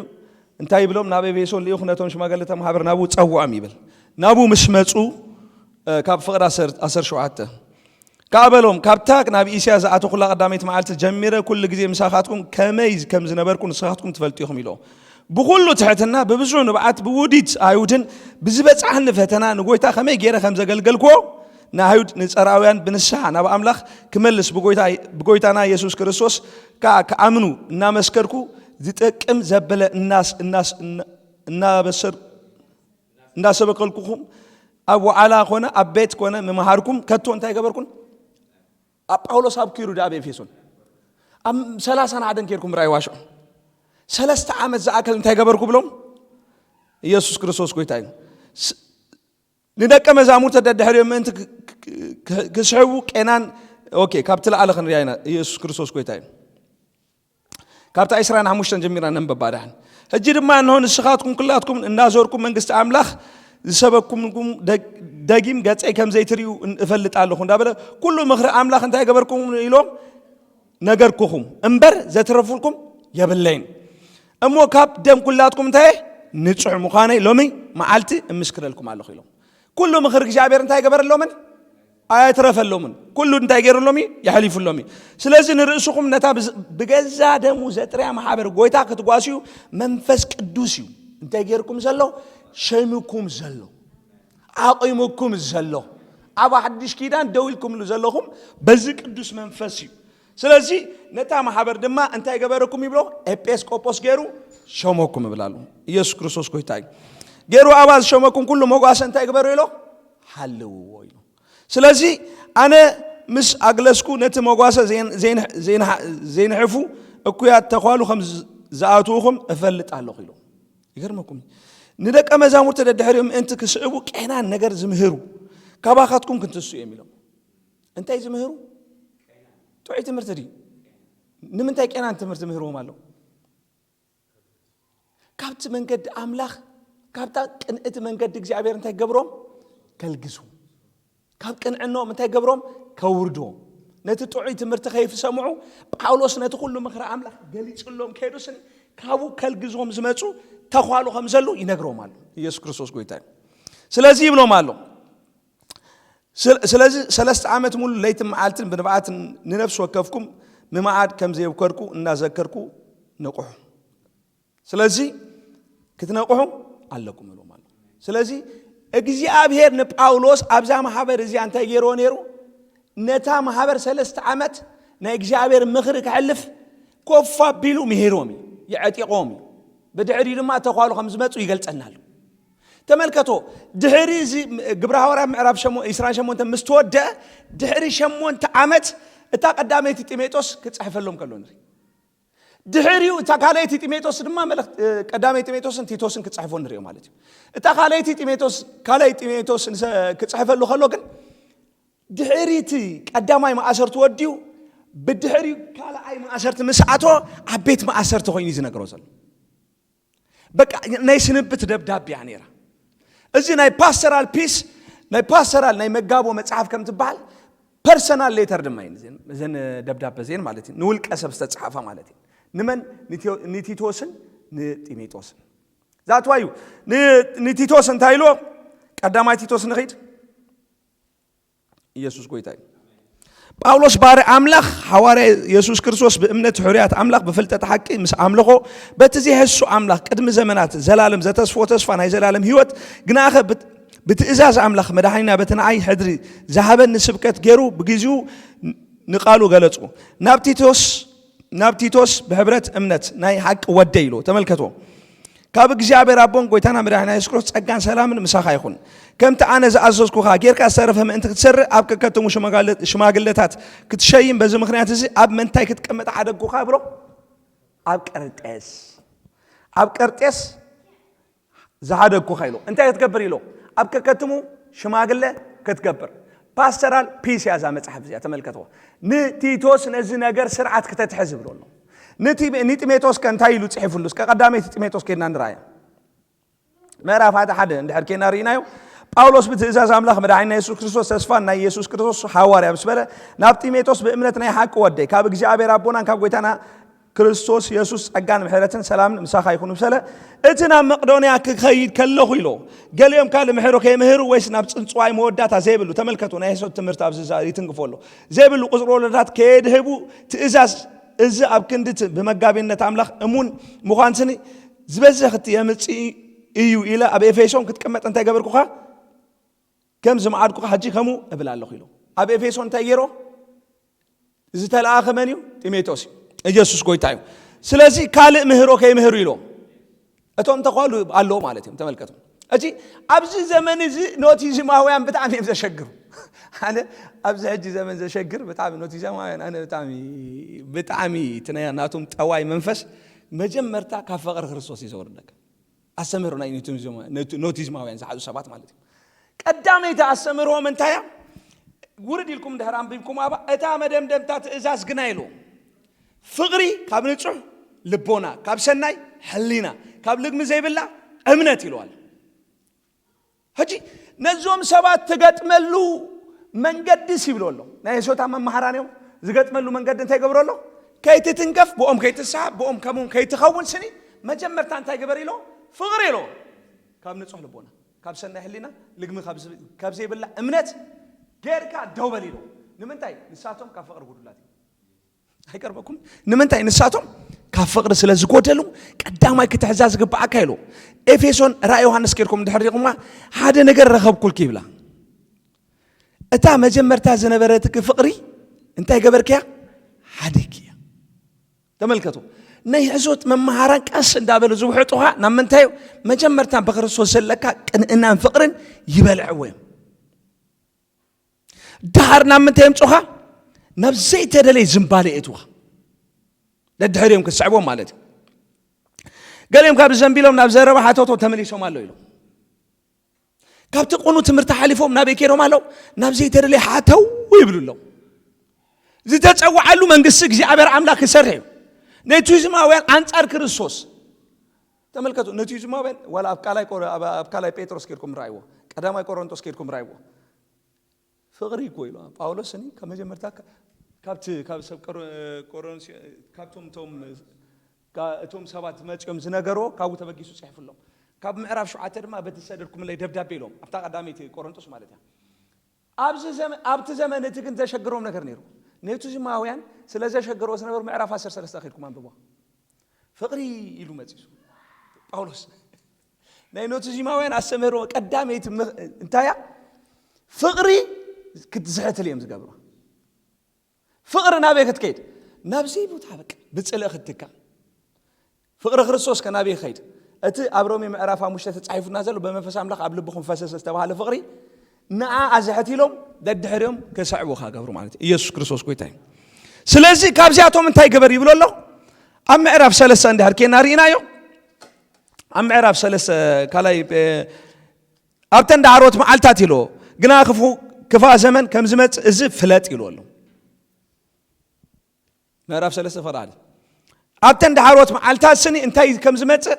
እንታይ ይብሎም ናብ ኤፌሶን ልኢኹ ነቶም ሽማግለታት ማሕበር ናብኡ ጸውዖም ይብል። ናብኡ ምስ መጹ ካብ ፍቕድ ዓሰርተ ሸውዓተ ከኣ በሎም ካብታ ናብ እስያ ዝኣተኹላ ቀዳመይቲ መዓልቲ ጀሚረ ኩሉ ግዜ ምሳኻትኩም ከመይ ከም ዝነበርኩ ንስኻትኩም ትፈልጡ ኢኹም ኢሎ። ብኹሉ ትሕትና ብብዙሕ ንብዓት ብውዲት ኣይሁድን ብዝበጻሕኒ ፈተና ንጎይታ ከመይ ገይረ ከም ዘገልገልክዎ ንኣይሁድ ንጸራውያን ብንስሓ ናብ ኣምላኽ ክመልስ ብጎይታና የሱስ ክርስቶስ ከኣ ክኣምኑ እናመስከርኩ ዝጠቅም ዘበለ እናስ እናስ እናበሰር እንዳሰበከልኩኹም ኣብ ወዓላ ኮነ ኣብ ቤት ኮነ ምምሃርኩም ከቶ እንታይ ገበርኩን? ኣብ ጳውሎስ ኣብ ኪሩ ኣብ ኤፌሶን ኣብ ሰላሳን ሓደን ኬርኩም ራይ ዋሽዑ ሰለስተ ዓመት ዝኣከል እንታይ ገበርኩ ብሎም ኢየሱስ ክርስቶስ ጎይታ እዩ። ንደቀ መዛሙርተ ደድሕሪኦም ምእንቲ ክስሕቡ ቄናን ኦኬ ካብቲ ላዕለ ክንሪያ ኢና። ኢየሱስ ክርስቶስ ጎይታ እዩ። ካብቲ ዕስራን ሓሙሽተን ጀሚርና ነንበባ ዳሕን። ሕጂ ድማ እንሆ ንስኻትኩም ኩላትኩም እናዞርኩም መንግስቲ ኣምላኽ ዝሰበኩምኩም ደጊም ገጸይ ከም ዘይትርእዩ እፈልጥ ኣለኹ እንዳበለ ኩሉ ምኽሪ ኣምላኽ እንታይ ገበርኩም ኢሎም ነገርኩኹም እምበር ዘትረፉልኩም የብለይን። እሞ ካብ ደም ኩላትኩም እንታይ ንጹሕ ምዃነይ ሎሚ መዓልቲ እምስክረልኩም ኣለኹ ኢሎም። ኩሉ ምኽሪ እግዚኣብሔር እንታይ ገበረሎምን ኣየትረፈሎምን። ኩሉ እንታይ ገይሩሎም እዩ የሕሊፉሎም እዩ። ስለዚ ንርእስኹም ነታ ብገዛ ደሙ ዘጥርያ ማሕበር ጎይታ ክትጓስዩ መንፈስ ቅዱስ እዩ እንታይ ገይርኩም ዘሎ ሸይምኩም ዘሎ ኣቒምኩም ዘሎ ኣብ ሓድሽ ኪዳን ደው ኢልኩምሉ ዘለኹም በዚ ቅዱስ መንፈስ እዩ። ስለዚ ነታ ማሕበር ድማ እንታይ ገበረኩም ይብሎ? ኤጲስቆጶስ ገይሩ ሸመኩም ይብላሉ። ኢየሱስ ክርስቶስ ጎይታ እዩ። ገይሩ ኣብኣ ዝሸመኩም ኩሉ መጓሰ እንታይ ግበሩ ኢሎ? ሃልውዎ ኢሎ። ስለዚ ኣነ ምስ ኣግለስኩ ነቲ መጓሰ ዘይንሕፉ እኩያት ተኳሉ ከም ዝኣትውኹም እፈልጥ ኣለኹ ኢሎ። ይገርመኩም፣ ንደቀ መዛሙርቲ ደድሕሪኡ ምእንቲ ክስዕቡ ቄናን ነገር ዝምህሩ ካባኻትኩም ክንትሱ እዮም ኢሎም። እንታይ ዝምህሩ? ጥዑይ ትምህርቲ ድዩ? ንምንታይ ቄናን ትምህርቲ ምህርዎም ኣሎ? ካብቲ መንገዲ ኣምላኽ፣ ካብታ ቅንእቲ መንገዲ እግዚኣብሔር እንታይ ገብሮም? ከልግሱ። ካብ ቅንዕኖም እንታይ ገብሮም? ከውርድዎም። ነቲ ጥዑይ ትምህርቲ ከይሰምዑ ጳውሎስ ነቲ ኩሉ ምኽሪ ኣምላኽ ገሊጽሎም ከይዱስን ካብኡ ከልግዝዎም ዝመጹ ተኳሉ ከም ዘሉ ይነግሮም ኣሎ። ኢየሱስ ክርስቶስ ጎይታ እዩ። ስለዚ ይብሎም ኣሎ። ስለዚ ሰለስተ ዓመት ሙሉ ለይትን መዓልትን ብንብዓትን ንነፍሲ ወከፍኩም ምማዓድ ከም ዘየብከርኩ እናዘከርኩ ንቑሑ። ስለዚ ክትነቕሑ ኣለኩም እሎም ኣሎ። ስለዚ እግዚኣብሔር ንጳውሎስ ኣብዛ ማሕበር እዚኣ እንታይ ገይርዎ ነይሩ? ነታ ማሕበር ሰለስተ ዓመት ናይ እግዚኣብሔር ምኽሪ ክሕልፍ ኮፍ ኣቢሉ ምሂርዎም እዩ፣ የዕጢቕዎም እዩ። ብድሕሪኡ ድማ ተኳሉ ከም ዝመፁ ይገልፀና ኣሎ። ተመልከቶ፣ ድሕሪ እዚ ግብረ ሃዋርያ ምዕራፍ ሸሞ- ዕስራን ሸሞንተን ምስ ተወደአ ድሕሪ ሸሞንተ ዓመት እታ ቀዳመይቲ ጢሞቴዎስ ክፅሕፈሎም ከሎ ንርኢ። ድሕሪኡ እታ ካልኣይቲ ጢሞቴዎስ ድማ መልእኽቲ- እ፣ ቀዳማይ ጢሞቴዎስን ቲቶስን ክፅሕፎ ንሪኦ ማለት እዩ። እታ ካልኣይቲ ጢሞቴዎስ ካልኣይ ጢሞቴዎስ ንሰ- ክፅሕፈሉ ከሎ ግን ድሕሪቲ ቀዳማይ ማእሰርቲ ወዲኡ ብድሕሪ ካልኣይ ማእሰርቲ ምስ ኣቶ ኣብ ቤት ማእሰርቲ ኮይኑ እዩ ዝነግሮ ዘሎ። በቃ ናይ ስንብት ደብዳቤ እያ ነይራ። እዚ ናይ ፓስተራል ፒስ ናይ ፓስተራል ናይ መጋቦ መጽሓፍ ከም ትበሃል ፐርሰናል ሌተር ድማ እዩ። እዘን ደብዳቤ እዚን ማለት እዩ ንውልቀ ሰብ ዝተጻሓፋ ማለት እዩ። ንመን? ንቲቶስን ንጢሜጦስን። ዛትዋ እዩ። ንቲቶስ እንታይ ኢሎ? ቀዳማይ ቲቶስ ንኺድ። ኢየሱስ ጎይታ እዩ። ጳውሎስ ባሪ ኣምላኽ ሓዋርያ የሱስ ክርስቶስ ብእምነት ሕሩያት ኣምላኽ ብፍልጠት ሓቂ ምስ ኣምልኾ በቲ ዘይሕሱ ኣምላኽ ቅድሚ ዘመናት ዘላለም ዘተስፎ ተስፋ ናይ ዘላለም ህይወት ግናኸ ብትእዛዝ ኣምላኽ መድሓኒና በቲ ንዓይ ሕድሪ ዝሃበኒ ስብከት ገይሩ ብግዚኡ ንቓሉ ገለጹ። ናብ ቲቶስ ናብ ቲቶስ ብሕብረት እምነት ናይ ሓቂ ወደይ ኢሉ ተመልከቶ። ካብ እግዚኣብሔር ኣቦን ጎይታና መድሓኒና የሱስ ክርስቶስ ጸጋን ሰላምን ምሳኻ ይኹን። ከምቲ ኣነ ዝኣዘዝኩኻ ጌርካ ዝተረፈ ምእንቲ ክትሰርእ ኣብ ከከትሙ ሽማግለታት ክትሸይም በዚ ምኽንያት እዚ ኣብ መንታይ ክትቀመጥ ሓደግኩኻ ብሎ ኣብ ቀርጤስ ኣብ ቀርጤስ ዝሓደግኩኻ ኢሎ እንታይ ክትገብር ኢሎ ኣብ ከከትሙ ሽማግለ ክትገብር። ፓስተራል ፒስ እያ እዛ መጽሓፍ እዚኣ ተመልከትዋ። ንቲቶስ ነዚ ነገር ስርዓት ክተትሕዝ ይብሎ ኣሎ። ንጢሜቶስ ከ እንታይ ኢሉ ጽሒፉሉ? እስከ ቀዳመይቲ ጢሜቶስ ከድና ንርኣያ። ምዕራፍ ሓደ ሓደ እንድሕር ኬና ርኢናዮ። ጳውሎስ ብትእዛዝ ኣምላኽ መድሓኒና የሱስ ክርስቶስ ተስፋን ናይ የሱስ ክርስቶስ ሓዋርያ ምስ በለ ናብ ጢሜቶስ ብእምነት ናይ ሓቂ ወደይ ካብ እግዚኣብሔር ኣቦናን ካብ ጎይታና ክርስቶስ የሱስ ጸጋን ምሕረትን ሰላምን ምሳኻ ይኹን ምስ በለ እቲ ናብ መቕዶንያ ክኸይድ ከለኹ ኢሎ። ገሊኦም ካልእ ምሕሮ ከይምህሩ ወይስ ናብ ጽንጽዋይ መወዳታ ዘይብሉ ተመልከቱ ናይ የሱስ ትምህርቲ ኣብዚ ይትንክፎ ኣሎ ዘይብሉ ቁጽሪ ወለዳት ከየድህቡ ትእዛዝ እዚ ኣብ ክንዲ እቲ ብመጋቢነት ኣምላኽ እሙን ምዃን ስኒ ዝበዝሕ የምጽእ እዩ ኢለ ኣብ ኤፌሶን ክትቅመጥ እንታይ ገበርኩኻ? ከም ዝመዓድኩኻ ሕጂ ከምኡ እብል ኣለኹ ኢሉ ኣብ ኤፌሶን እንታይ ገይሮ? ዝተለኣኸ መን እዩ? ጢሞቴዎስ እዩ። ኢየሱስ ጎይታ እዩ። ስለዚ ካልእ ምህሮ ከይምህሩ ኢሎ እቶም ተኳሉ ኣለዉ ማለት እዮም። ተመልከቱ። እዚ ኣብዚ ዘመን እዚ ኖቲዝማውያን ብጣዕሚ እዮም ዘሸግሩ። ኣነ ኣብዚ ሕጂ ዘመን ዘሸግር ብጣዕሚ ኖቲዝማውያን ኣነ ብጣዕሚ ብጣዕሚ እቲ ናይ ናቶም ጠዋይ መንፈስ መጀመርታ ካብ ፍቕሪ ክርስቶስ እዩ ዘወርደካ። ኣስተምህሮ ናይ ኖቲዝማውያን ዝሓዙ ሰባት ማለት እዩ። ቀዳመይቲ ኣስተምህሮኦም እንታይ እያ? ውርድ ኢልኩም ድሕር ኣንቢብኩም ኣባ እታ መደምደምታ ትእዛዝ ግና ኢሉ ፍቕሪ ካብ ንጹሕ ልቦና ካብ ሰናይ ሕሊና ካብ ልግሚ ዘይብላ እምነት ኢልዋል። ሕጂ ነዞም ሰባት ትገጥመሉ መንገድስ ይብሎ ኣሎ። ናይ የሶታ መመሃራን እዮም። ዝገጥመሉ መንገዲ እንታይ ገብሮ ኣሎ? ከይትትንከፍ ብኦም ከይትስሓብ ብኦም ከምኡን ከይትኸውን ስኒ መጀመርታ እንታይ ግበር ኢሎ? ፍቕሪ ኢሎ። ካብ ንጹሕ ልቦና ካብ ሰናይ ሕሊና ልግሚ ካብ ዘይብላ እምነት ጌርካ ደው በል ኢሎ። ንምንታይ? ንሳቶም ካብ ፍቕሪ ጉዱላት እዮም። ኣይቀርበኩም። ንምንታይ? ንሳቶም ካብ ፍቕሪ ስለ ዝጎደሉ ቀዳማይ ክትሕዛ ዝግብኣካ ኢሎ። ኤፌሶን ራእይ ዮሃንስ ኬድኩም ድሕር ሪቑማ ሓደ ነገር ረኸብኩልኪ ይብላ። እታ መጀመርታ ዝነበረትኪ ፍቕሪ እንታይ ገበርክያ? ሓዲግክያ። ተመልከቱ፣ ናይ ሕሶት መመሃራን ቀስ እንዳበሉ ዝውሕጡኻ ናብ ምንታይ እዩ? መጀመርታ ብክርስቶስ ዘለካ ቅንእናን ፍቕርን ይበልዕዎ እዮም። ደሓር ናብ ምንታይ የምፁኻ? ናብ ዘይተደለየ ዝንባሌ የእትውኻ። ደድሕሪኦም ክትስዕቦም ማለት እዩ። ገሊኦም ካብ ዘንቢሎም ናብ ዘረባ ሓተቶ ተመሊሶም ኣለዉ ኢሎም። ካብቲ ቅኑ ትምህርቲ ሓሊፎም ናበይ ከይዶም ኣለዉ? ናብ ዘይተደለየ ሓተው ይብሉ ኣለዉ። ዝተጸውዓሉ መንግስቲ እግዚኣብሔር ኣምላኽ ክሰርሕ እዩ። ነቱዝማውያን ኣንጻር ክርስቶስ። ተመልከቱ፣ ነቱዝማውያን ዋላ ኣብ ካልኣይ ቆሮ-፣ ኣብ፣ ኣብ ካልኣይ ጴጥሮስ ከድኩም ራእይዎ፣ ቀዳማይ ቆሮንቶስ ከድኩም ራእይዎ። ፍቕሪ እኮ ኢሉ ጳውሎስ እኒ ከመጀመርታ ካ-፣ ካብቲ ካብ ሰብ ቆሮ-፣ ቆሮንሲ-፣ ካብቶም እቶም ጋ-፣ እቶም ሰባት መጺኦም ዝነገርዎ ካብኡ ተበጊሱ ጽሒፉሎም። ካብ ምዕራፍ ሸውዓተ ድማ በቲ ዝሰደድኩምለይ ደብዳቤ ኢሎም ኣብታ ቀዳመይቲ ቆሮንቶስ ማለት እያ። ኣብዚ ዘመ-፣ ኣብቲ ዘመን እቲ ግን ዘሸግሮም ነገር ነይሩ። ነቱዝማውያን ስለ ዘሸግርዎ ዝነበሩ ምዕራፍ ዓሰርተ ሰለስተ ከድኩም ኣንብቧ። ፍቕሪ ኢሉ መጺሱ ጳውሎስ ናይ ነቱዝማውያን ኣስተምህሮ ቀዳመይቲ ም-፣ እንታያ? ፍቕሪ ክትዝሕትል እዮም ዝገብሩ። ፍቕሪ ናበይ ክትከይድ? ናብ ዘይቦታ በቃ ብጽልኢ ክትትካ። ፍቕሪ ክርስቶስ ከ ናበይ ይኸይድ? እቲ ኣብ ሮሜ ምዕራፍ ሓሙሽተ ተጻሒፉና ዘሎ ብመንፈስ ኣምላኽ ኣብ ልብኹም ፈሰሰ ዝተባህለ ፍቕሪ ንኣ ኣዝሕት ኢሎም ደድሕሪኦም ክስዕቡኻ ገብሩ ማለት እዩ። ኢየሱስ ክርስቶስ ጎይታ እዩ። ስለዚ ካብዚኣቶም እንታይ ግበር ይብሎ ኣሎ? ኣብ ምዕራፍ ሰለስተ እንድሕር ኬና ርኢናዮ፣ ኣብ ምዕራፍ ሰለስተ ካልኣይ፣ እ፣ ኣብተን ዳዕሮት መዓልታት ኢልዎ፣ ግና ክፉ-፣ ክፋእ ዘመን ከም ዝመጽእ እዚ ፍለጥ ኢልዎ ኣሎ። ምዕራፍ ሰለስተ ፈቓድ ኣብተን ዳዕሮት መዓልታት ስኒ እንታይ ከም ዝመጽእ፣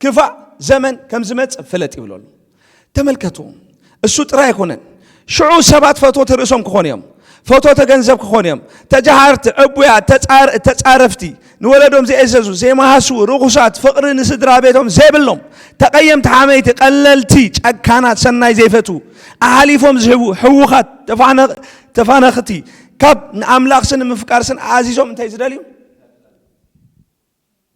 ክፋእ ዘመን ከም ዝመጽእ ፍለጥ ይብሎ ኣሎ። ተመልከቱ፣ እሱ ጥራይ ኣይኮነን። ሽዑ ሰባት ፈቶት ርእሶም ክኾኑ እዮም፣ ፈቶተ ገንዘብ ክኾኑ እዮም፣ ተጃሃርቲ፣ ዕቡያት፣ ተጻር-፣ ተጻረፍቲ፣ ንወለዶም ዘይእዘዙ፣ ዘይመሃሱ፣ ርኹሳት፣ ፍቕሪ ንስድራ ቤቶም ዘይብሎም፣ ተቐየምቲ፣ ሓመይቲ፣ ቀለልቲ፣ ጨካናት፣ ሰናይ ዘይፈቱ፣ ኣሓሊፎም ዝህቡ፣ ህዉኻት፣ ተፋነ-፣ ተፋነኽቲ፣ ካብ ንኣምላኽስን ንምፍቃርስን ኣዚዞም እንታይ ዝደልዩ?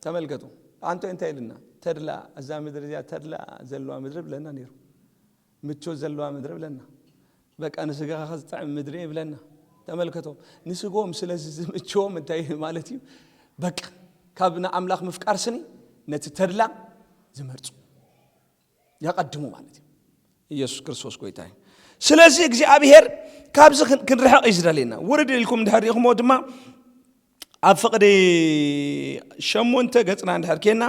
ተመልከቱ። ኣንቶ እንታይ ኢልና? ተድላ፣ እዛ ምድሪ እዚኣ ተድላ ዘለዋ ምድሪ ብለና ነይሩ። ምቾት ዘለዋ ምድሪ ብለና። በቃ ንስጋኻ ዝጥዕም ምድሪ ብለና። ተመልከቶም። ንስጎም ስለዚ ዝምችዎም እንታይ ማለት እዩ? በቃ ካብ ንኣምላኽ ምፍቃር ስኒ ነቲ ተድላ ዝመርጹ፣ ያቐድሙ ማለት እዩ። ኢየሱስ ክርስቶስ ጎይታ እዩ። ስለዚ እግዚኣብሔር ካብዚ ክን-፣ ክንርሕቕ እዩ ዝደልየና። ውርድ ኢልኩም እንድሕር ርኢኹሞ ድማ ኣብ ፍቕዲ ሸሞንተ ገጽና እንድሕር ኬና፣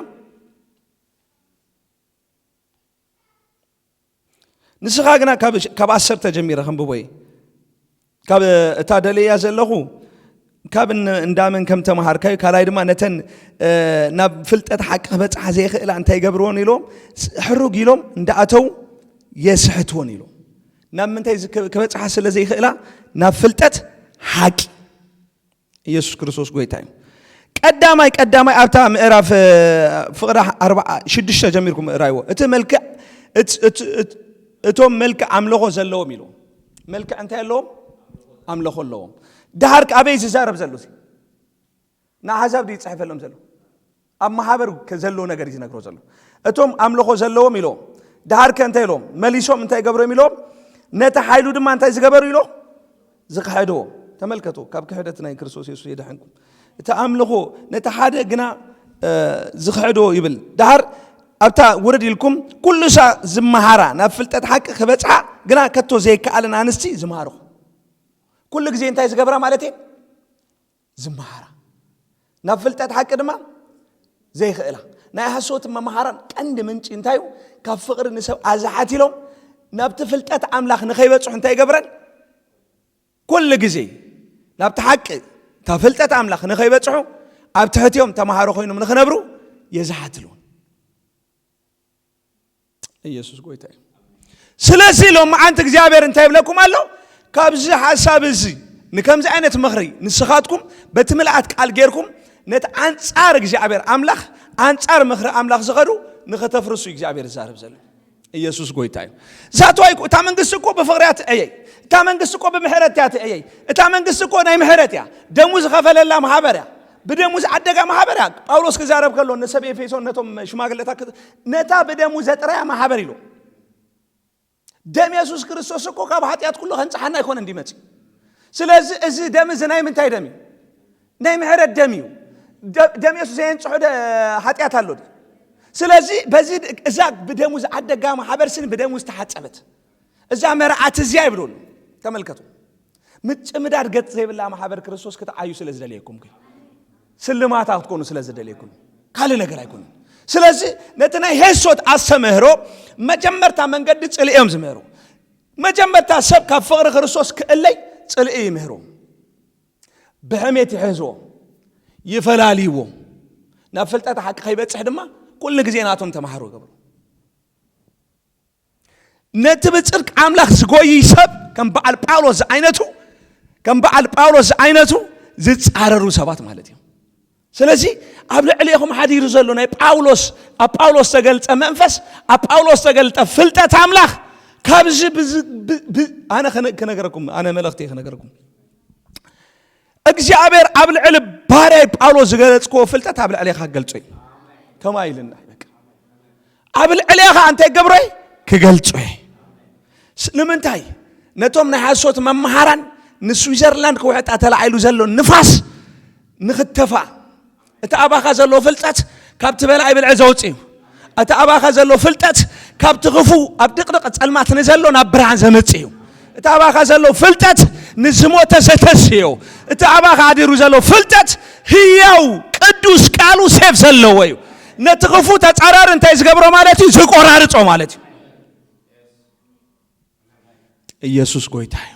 ንስኻ ግና ካብ፣ ካብ ዓሰርተ ጀሚረ ከንብቦ እየ። ካብ እታ ደለያ ዘለኹ፣ ካብ እን-፣ እንዳመን ከም ተመሃርካዩ፣ ካልኣይ ድማ ነተን፣ እ፣ ናብ ፍልጠት ሓቂ ክበጽሓ ዘይኽእላ እንታይ ይገብርዎን ኢልዎም? ስ-፣ ሕሩግ ኢሎም እንዳኣተው የስሕትዎን ኢልዎም። ናብ ምንታይ ዝክ-፣ ክበጽሓ ስለ ዘይኽእላ? ናብ ፍልጠት ሓቂ። ኢየሱስ ክርስቶስ ጎይታ እዩ። ቀዳማይ፣ ቀዳማይ ኣብታ ምዕራፍ፣ እ፣ ፍቕሪ ኣርባዓ፣ ሽዱሽተ ጀሚርኩም ምእራይዎ። እቲ መልክዕ፣ እት-፣ እት-፣ እት-፣ እቶም መልክዕ ኣምልኾ ዘለዎም ኢሉ። መልክዕ እንታይ ኣለዎም? ኣምልኾ ኣለዎም። ደሓር ከ ኣበይ ዝዛረብ ዘሎ እዚ? ንኣሕዛብ ድዩ ይጽሕፈሎም ዘሎ? ኣብ ማሕበር ከ-፣ ዘለዎ ነገር እዩ ዝነግሮ ዘሎ። እቶም ኣምልኾ ዘለዎም ኢሎም። ደሓር ከ እንታይ ኢሎም? መሊሶም እንታይ ገብሮም ኢሎም? ነቲ ሓይሉ ድማ እንታይ ዝገበሩ ኢሎ? ዝኽሕድዎ። ተመልከቱ፣ ካብ ክሕደት ናይ ክርስቶስ የሱስ የድሕንኩም። እቲ ኣምልኾ ነቲ ሓደ ግና፣ እ፣ ዝኽሕድዎ ይብል። ደሓር ኣብታ ውርድ ኢልኩም፣ ኩሉ ሳ ዝመሃራ ናብ ፍልጠት ሓቂ ክበጽሓ ግና ከቶ ዘይከኣለን ኣንስቲ ዝመሃርኹ። ኩሉ ግዜ እንታይ ዝገብራ ማለት እዩ? ዝመሃራ። ናብ ፍልጠት ሓቂ ድማ ዘይኽእላ። ናይ ሓሶት መምሃራን ቀንዲ ምንጪ እንታይ እዩ? ካብ ፍቕሪ ንሰብ ኣዝሓት ኢሎም ናብቲ ፍልጠት ኣምላኽ ንኸይበጽሑ እንታይ ይገብረን? ኩሉ ግዜ ናብቲ ሓቂ፣ እታ ፍልጠት ኣምላኽ ንኸይበጽሑ ኣብ ትሕቲኦም ተማሃሮ ኮይኖም ንኽነብሩ የዝሓትሉ። ኢየሱስ ጎይታ እዩ። ስለዚ ሎመዓንቲ እግዚኣብሔር እንታይ ይብለኩም ኣሎ? ካብዚ ሓሳብ እዚ ንከምዚ ዓይነት ምኽሪ ንስኻትኩም በቲ ምልኣት ቃል ጌርኩም ነቲ ኣንጻር እግዚኣብሔር ኣምላኽ፣ ኣንጻር ምኽሪ ኣምላኽ ዝኸዱ ንኸተፍርሱ እግዚኣብሔር ዝዛረብ ዘሎ። ኢየሱስ ጎይታ እዩ። ዛተዋይ እኮ፣ እታ መንግስቲ እኮ ብፍቕሪ እያ ትዕየይ። እታ መንግስቲ እኮ ብምሕረት እያ ትዕየይ። እታ መንግስቲ እኮ ናይ ምሕረት እያ። ደሙ ዝኸፈለላ ማሕበር እያ። ብደሙ ዝዓደጋ ማሕበር እያ። ጳውሎስ ክዛረብ ከሎ ንሰብ ኤፌሶን ነቶም ሽማግለታት ክት-፣ ነታ ብደሙ ዘጥረያ ማሕበር ኢሉ። ደም የሱስ ክርስቶስ እኮ ካብ ሓጢኣት ኩሉ ከንጽሓና ኣይኮነ እንዲመጽእ። ስለዚ እዚ ደም እዚ ናይ ምንታይ ደም እዩ? ናይ ምሕረት ደም እዩ። ደ- ደም የሱስ ዘየንጽሖ ደ- ሓጢኣት ኣሎ ድዩ? ስለዚ በዚ ድ- እዛ ብደሙ ዝዓደጋ ማሕበር ስን ብደሙ ዝተሓጸበት እዛ መርዓት እዚያ ይብሉ። ተመልከቱ። ምጭምዳድ ገጽ ዘይብላ ማሕበር ክርስቶስ ክትዓዩ ስለ ዝደለየኩም ግን ስልማታ ክትኮኑ ስለ ዝደለየኩም ካልእ ነገር ኣይኮኑን። ስለዚ ነቲ ናይ ሄሶት ኣስተምህሮ መጀመርታ መንገዲ ጽልኢ እዮም ዝምህሩ። መጀመርታ ሰብ ካብ ፍቕሪ ክርስቶስ ክእለይ ጽልኢ ይምህሩ። ብሕሜት ይሕዝዎ፣ ይፈላልይዎ። ናብ ፍልጠት ሓቂ ከይበጽሕ ድማ ኩሉ ግዜ ናቶም ተማሃሮ ይገብሩ። ነቲ ብጽድቅ ኣምላኽ ዝጎይ ሰብ ከም በዓል ጳውሎስ ዝዓይነቱ ከም በዓል ጳውሎስ ዝዓይነቱ ዝጻረሩ ሰባት ማለት እዩ። ስለዚ ኣብ ልዕሌኹም ሓዲሩ ዘሎ ናይ ጳውሎስ ኣብ ጳውሎስ ተገልጸ መንፈስ ኣብ ጳውሎስ ተገልጠ ፍልጠት ኣምላኽ ካብዚ ብዝ- ብ- ብ- ኣነ ክነ- ክነገረኩም ኣነ መልእኽቲ ክነገረኩም እግዚኣብሔር ኣብ ልዕሊ ባርያይ ጳውሎስ ዝገለጽክዎ ፍልጠት ኣብ ልዕሌኻ ክገልጾ እዩ። ከማ ኢልና በቃ ኣብ ልዕሌኻ እንታይ ገብሮ እዩ ክገልጾ እዩ። ስ- ንምንታይ ነቶም ናይ ሓሶት መምሃራን ንስዊዘርላንድ ክውሕጣ ተላዒሉ ዘሎ ንፋስ ንኽተፋ እቲ ኣባኻ ዘሎ ፍልጠት ካብቲ በላዒ ብልዒ ዘውፅእ እዩ። እቲ ኣባኻ ዘሎ ፍልጠት ካብቲ ክፉ ኣብ ድቕድቕ ጸልማት ንዘሎ ናብ ብርሃን ዘምጽእ እዩ። እቲ ኣባኻ ዘሎ ፍልጠት ንዝሞተ ዘተስዮ እቲ ኣባኻ ኣዲሩ ዘሎ ፍልጠት ህያው ቅዱስ ቃሉ ሴፍ ዘለዎ እዩ። ነቲ ክፉ ተጻራሪ እንታይ ዝገብሮ ማለት እዩ ዝቆራርጾ ማለት እዩ። ኢየሱስ ጎይታ እዩ።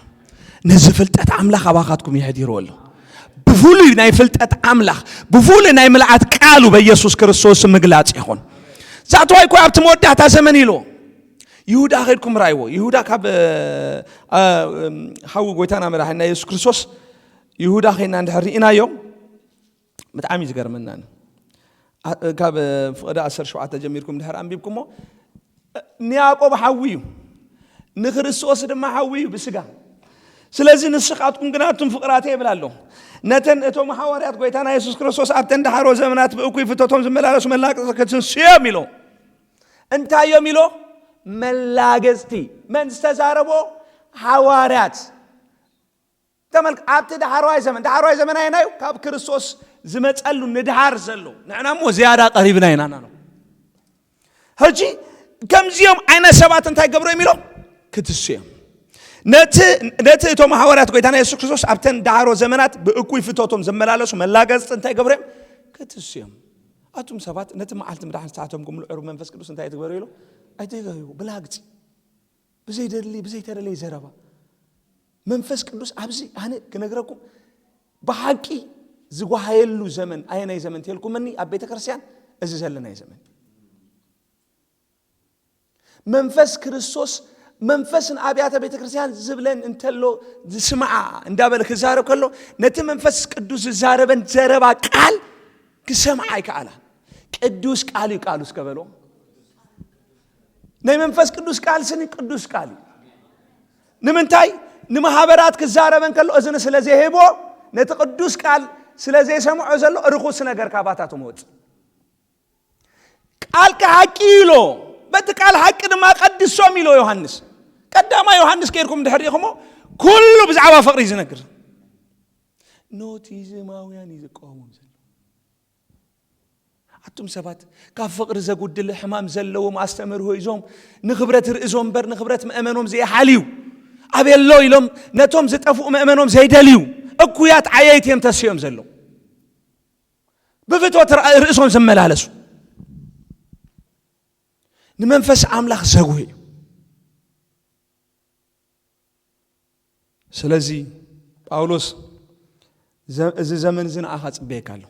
ነዚ ፍልጠት ኣምላኽ ኣባኻትኩም የሕዲሩ ኣሎ። ብፍሉይ ናይ ፍልጠት ኣምላኽ ብፍሉይ ናይ ምልኣት ቃሉ በኢየሱስ ክርስቶስ ምግላጽ ይኹን። ዛትዋይ እኮ ኣብቲ መወዳእታ ዘመን ኢሉ ይሁዳ ኸድኩም ራእይዎ። ይሁዳ ካብ እ፣ እ፣ ሓዊ ጎይታና መድሓኒና ኢየሱስ ክርስቶስ ይሁዳ ኸይና እንድሕር ርኢናዮ ብጣዕሚ እዩ ዝገርመና። ኣ- ካብ ፍቕዲ ዓሰርተ ሸውዓተ ጀሚርኩም ድሕር ኣንቢብኩሞ ንያዕቆብ ሓዊ እዩ፣ ንክርስቶስ ድማ ሓዊ እዩ ብስጋ። ስለዚ ንስኻትኩም ግና ኣቱም ፍቕራተ ይብል ኣሎ ነተን እቶም ሓዋርያት ጎይታና የሱስ ክርስቶስ ኣብተን ዳሕሮ ዘመናት ብእኩይ ፍቶቶም ዝመላለሱ መላቅጽ ክትንስዮም ኢሎ እንታይ እዮም ኢሎ መላገጽቲ መን ዝተዛረቦ ሓዋርያት ተመልክ ኣብቲ ዳሕረዋይ ዘመን ዳሕረዋይ ዘመን ኣየናዩ ካብ ክርስቶስ ዝመፀሉ ንድሓር ዘሎ ንሕና እሞ ዝያዳ ቀሪብና ኢና ኢና ነው ሕጂ ከምዚኦም ዓይነት ሰባት እንታይ ገብሮም ኢሎም ክትስዮም ነቲ ነቲ እቶም ሃዋርያት ጎይታና የሱስ ክርስቶስ ኣብተን ዳሕሮ ዘመናት ብእኩይ ፍቶቶም ዝመላለሱ መላገፅቲ እንታይ ገብሮም ክትስዮም ኣቱም ሰባት ነቲ መዓልቲ ምድሓን ዝተሓተምኩምሉ ዕሩብ መንፈስ ቅዱስ እንታይ ትግበሩ ኢሎ ኣይትገዩ ብላግፂ ብዘይደሊ ብዘይተደለየ ዘረባ መንፈስ ቅዱስ ኣብዚ ኣነ ክነግረኩም ብሓቂ ዝጓሃየሉ ዘመን ኣየናይ ዘመን ተልኩመኒ ኣብ ቤተ ክርስቲያን እዚ ዘለናይ ዘመን መንፈስ ክርስቶስ መንፈስ ንኣብያተ ቤተ ክርስቲያን ዝብለን እንተሎ ዝስምዓ እንዳበለ ክዛረብ ከሎ ነቲ መንፈስ ቅዱስ ዝዛረበን ዘረባ ቃል ክሰምዓ ኣይከኣላ ቅዱስ ቃል እዩ ቃሉ እስከበሎ ናይ መንፈስ ቅዱስ ቃል ስኒ ቅዱስ ቃል እዩ ንምንታይ ንማህበራት ክዛረበን ከሎ እዝኒ ስለ ዘይህቦ ነቲ ቅዱስ ቃል ስለ ዘይሰምዖ ዘሎ ርኹስ ነገር ካባታቶም ወፅ ቃልካ ሓቂ ኢሎ በቲ ቃል ሓቂ ድማ ቀድሶም ኢሎ ዮሃንስ ቀዳማ ዮሃንስ ከይርኩም ድሕር ኢኹሞ ኩሉ ብዛዕባ ፍቕሪ ዝነግር ኖቲዝማውያን እዩ ዝቃወሞም ዘሎ ኣቱም ሰባት ካብ ፍቕሪ ዘጉድል ሕማም ዘለዎም ኣስተምህሮ ሒዞም ንኽብረት ርእሶም እምበር ንኽብረት ምእመኖም ዘይሓልዩ ኣቤሎ ኢሎም ነቶም ዝጠፍኡ ምእመኖም ዘይደልዩ እኩያት ዓየይቲ እዮም ተስዮም ዘለዉ ብፍትወት ርእሶም ዝመላለሱ ንመንፈስ ኣምላኽ ዘጉህ እዩ ስለዚ ጳውሎስ እዚ ዘመን እዚ ንኣኻ ጽበየካ ኣሎ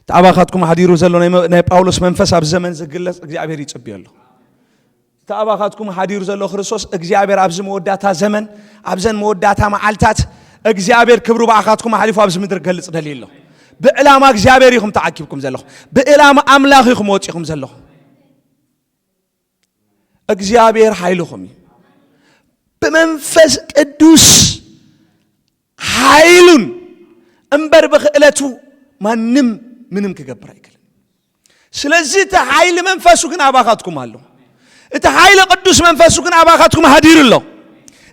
እቲ ኣባኻትኩም ሓዲሩ ዘሎ ናይ ጳውሎስ መንፈስ ኣብ ዘመን ዝግለጽ እግዚኣብሔር ይጽብዮ ኣሎ እቲ ኣባኻትኩም ሓዲሩ ዘሎ ክርስቶስ እግዚኣብሔር ኣብዚ መወዳታ ዘመን ኣብዘን መወዳታ መዓልታት እግዚኣብሔር ክብሩ ብኣኻትኩም ኣሕሊፉ ኣብዚ ምድሪ ገልጽ ደልዩ ኣሎ ብዕላማ እግዚኣብሔር ኢኹም ተዓኪብኩም ዘለኹም ብዕላማ ኣምላኽ ኢኹም ወፂኹም ዘለኹም እግዚኣብሔር ሓይልኹም እዩ ብመንፈስ ቅዱስ ሓይሉን እምበር ብክእለቱ ማንም ምንም ክገብር ኣይክልን ስለዚ እቲ ሓይሊ መንፈሱ ግን ኣባኻትኩም ኣሎ እቲ ሓይሊ ቅዱስ መንፈሱ ግን ኣባኻትኩም ሃዲሩ ኣሎ።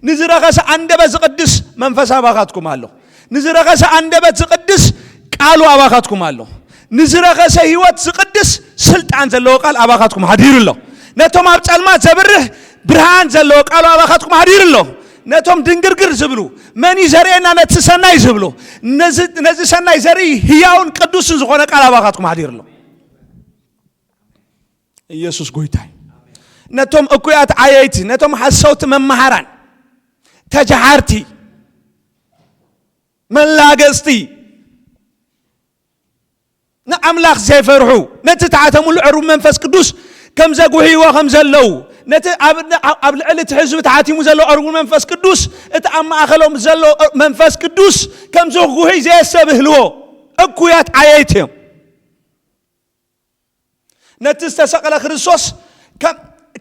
ንዝረኸሰ ኣንደበት ዝቕድስ መንፈስ ኣባኻትኩም ኣሎ። ንዝረኸሰ ኣንደበት ዝቕድስ ቃሉ ኣባኻትኩም ኣሎ። ንዝረኸሰ ህይወት ዝቕድስ ስልጣን ዘለዎ ቃል ኣባኻትኩም ሃዲሩ ኣሎ። ነቶም ኣብ ጸልማት ዘብርህ ብርሃን ዘለዎ ቃሉ ኣባኻትኩም ሃዲሩ ኣሎ። ነቶም ድንግርግር ዝብሉ፣ "መን እዩ ዘርእየና ነቲ ሰናይ?" ዝብሉ፣ ነዚ፣ ነዚ ሰናይ ዘርኢ ህያውን ቅዱስን ዝኾነ ቃል ኣባኻትኩም ሃዲሩ ኣሎ። ኢየሱስ ጎይታ እዩ። ነቶም እኩያት ዓየይቲ፣ ነቶም ሓሰውቲ መመሃራን፣ ተጀሃርቲ፣ መላገጽቲ፣ ንኣምላኽ ዘይፈርሑ፣ ነቲ ተሓተምሉ ዕሩብ መንፈስ ቅዱስ ከም ዘጉህይዎ ከም ዘለዉ፣ ነቲ ኣብ፣ ኣብ ልዕሊ እቲ ህዝቢ ተሓቲሙ ዘሎ ዕሩብ መንፈስ ቅዱስ፣ እቲ ኣብ ማእኸሎም ዘሎ መንፈስ ቅዱስ ከም ዘጉህይ ዘየስተብህልዎ እኩያት ዓየይቲ እዮም። ነቲ ዝተሰቐለ ክርስቶስ፣ ካብ፣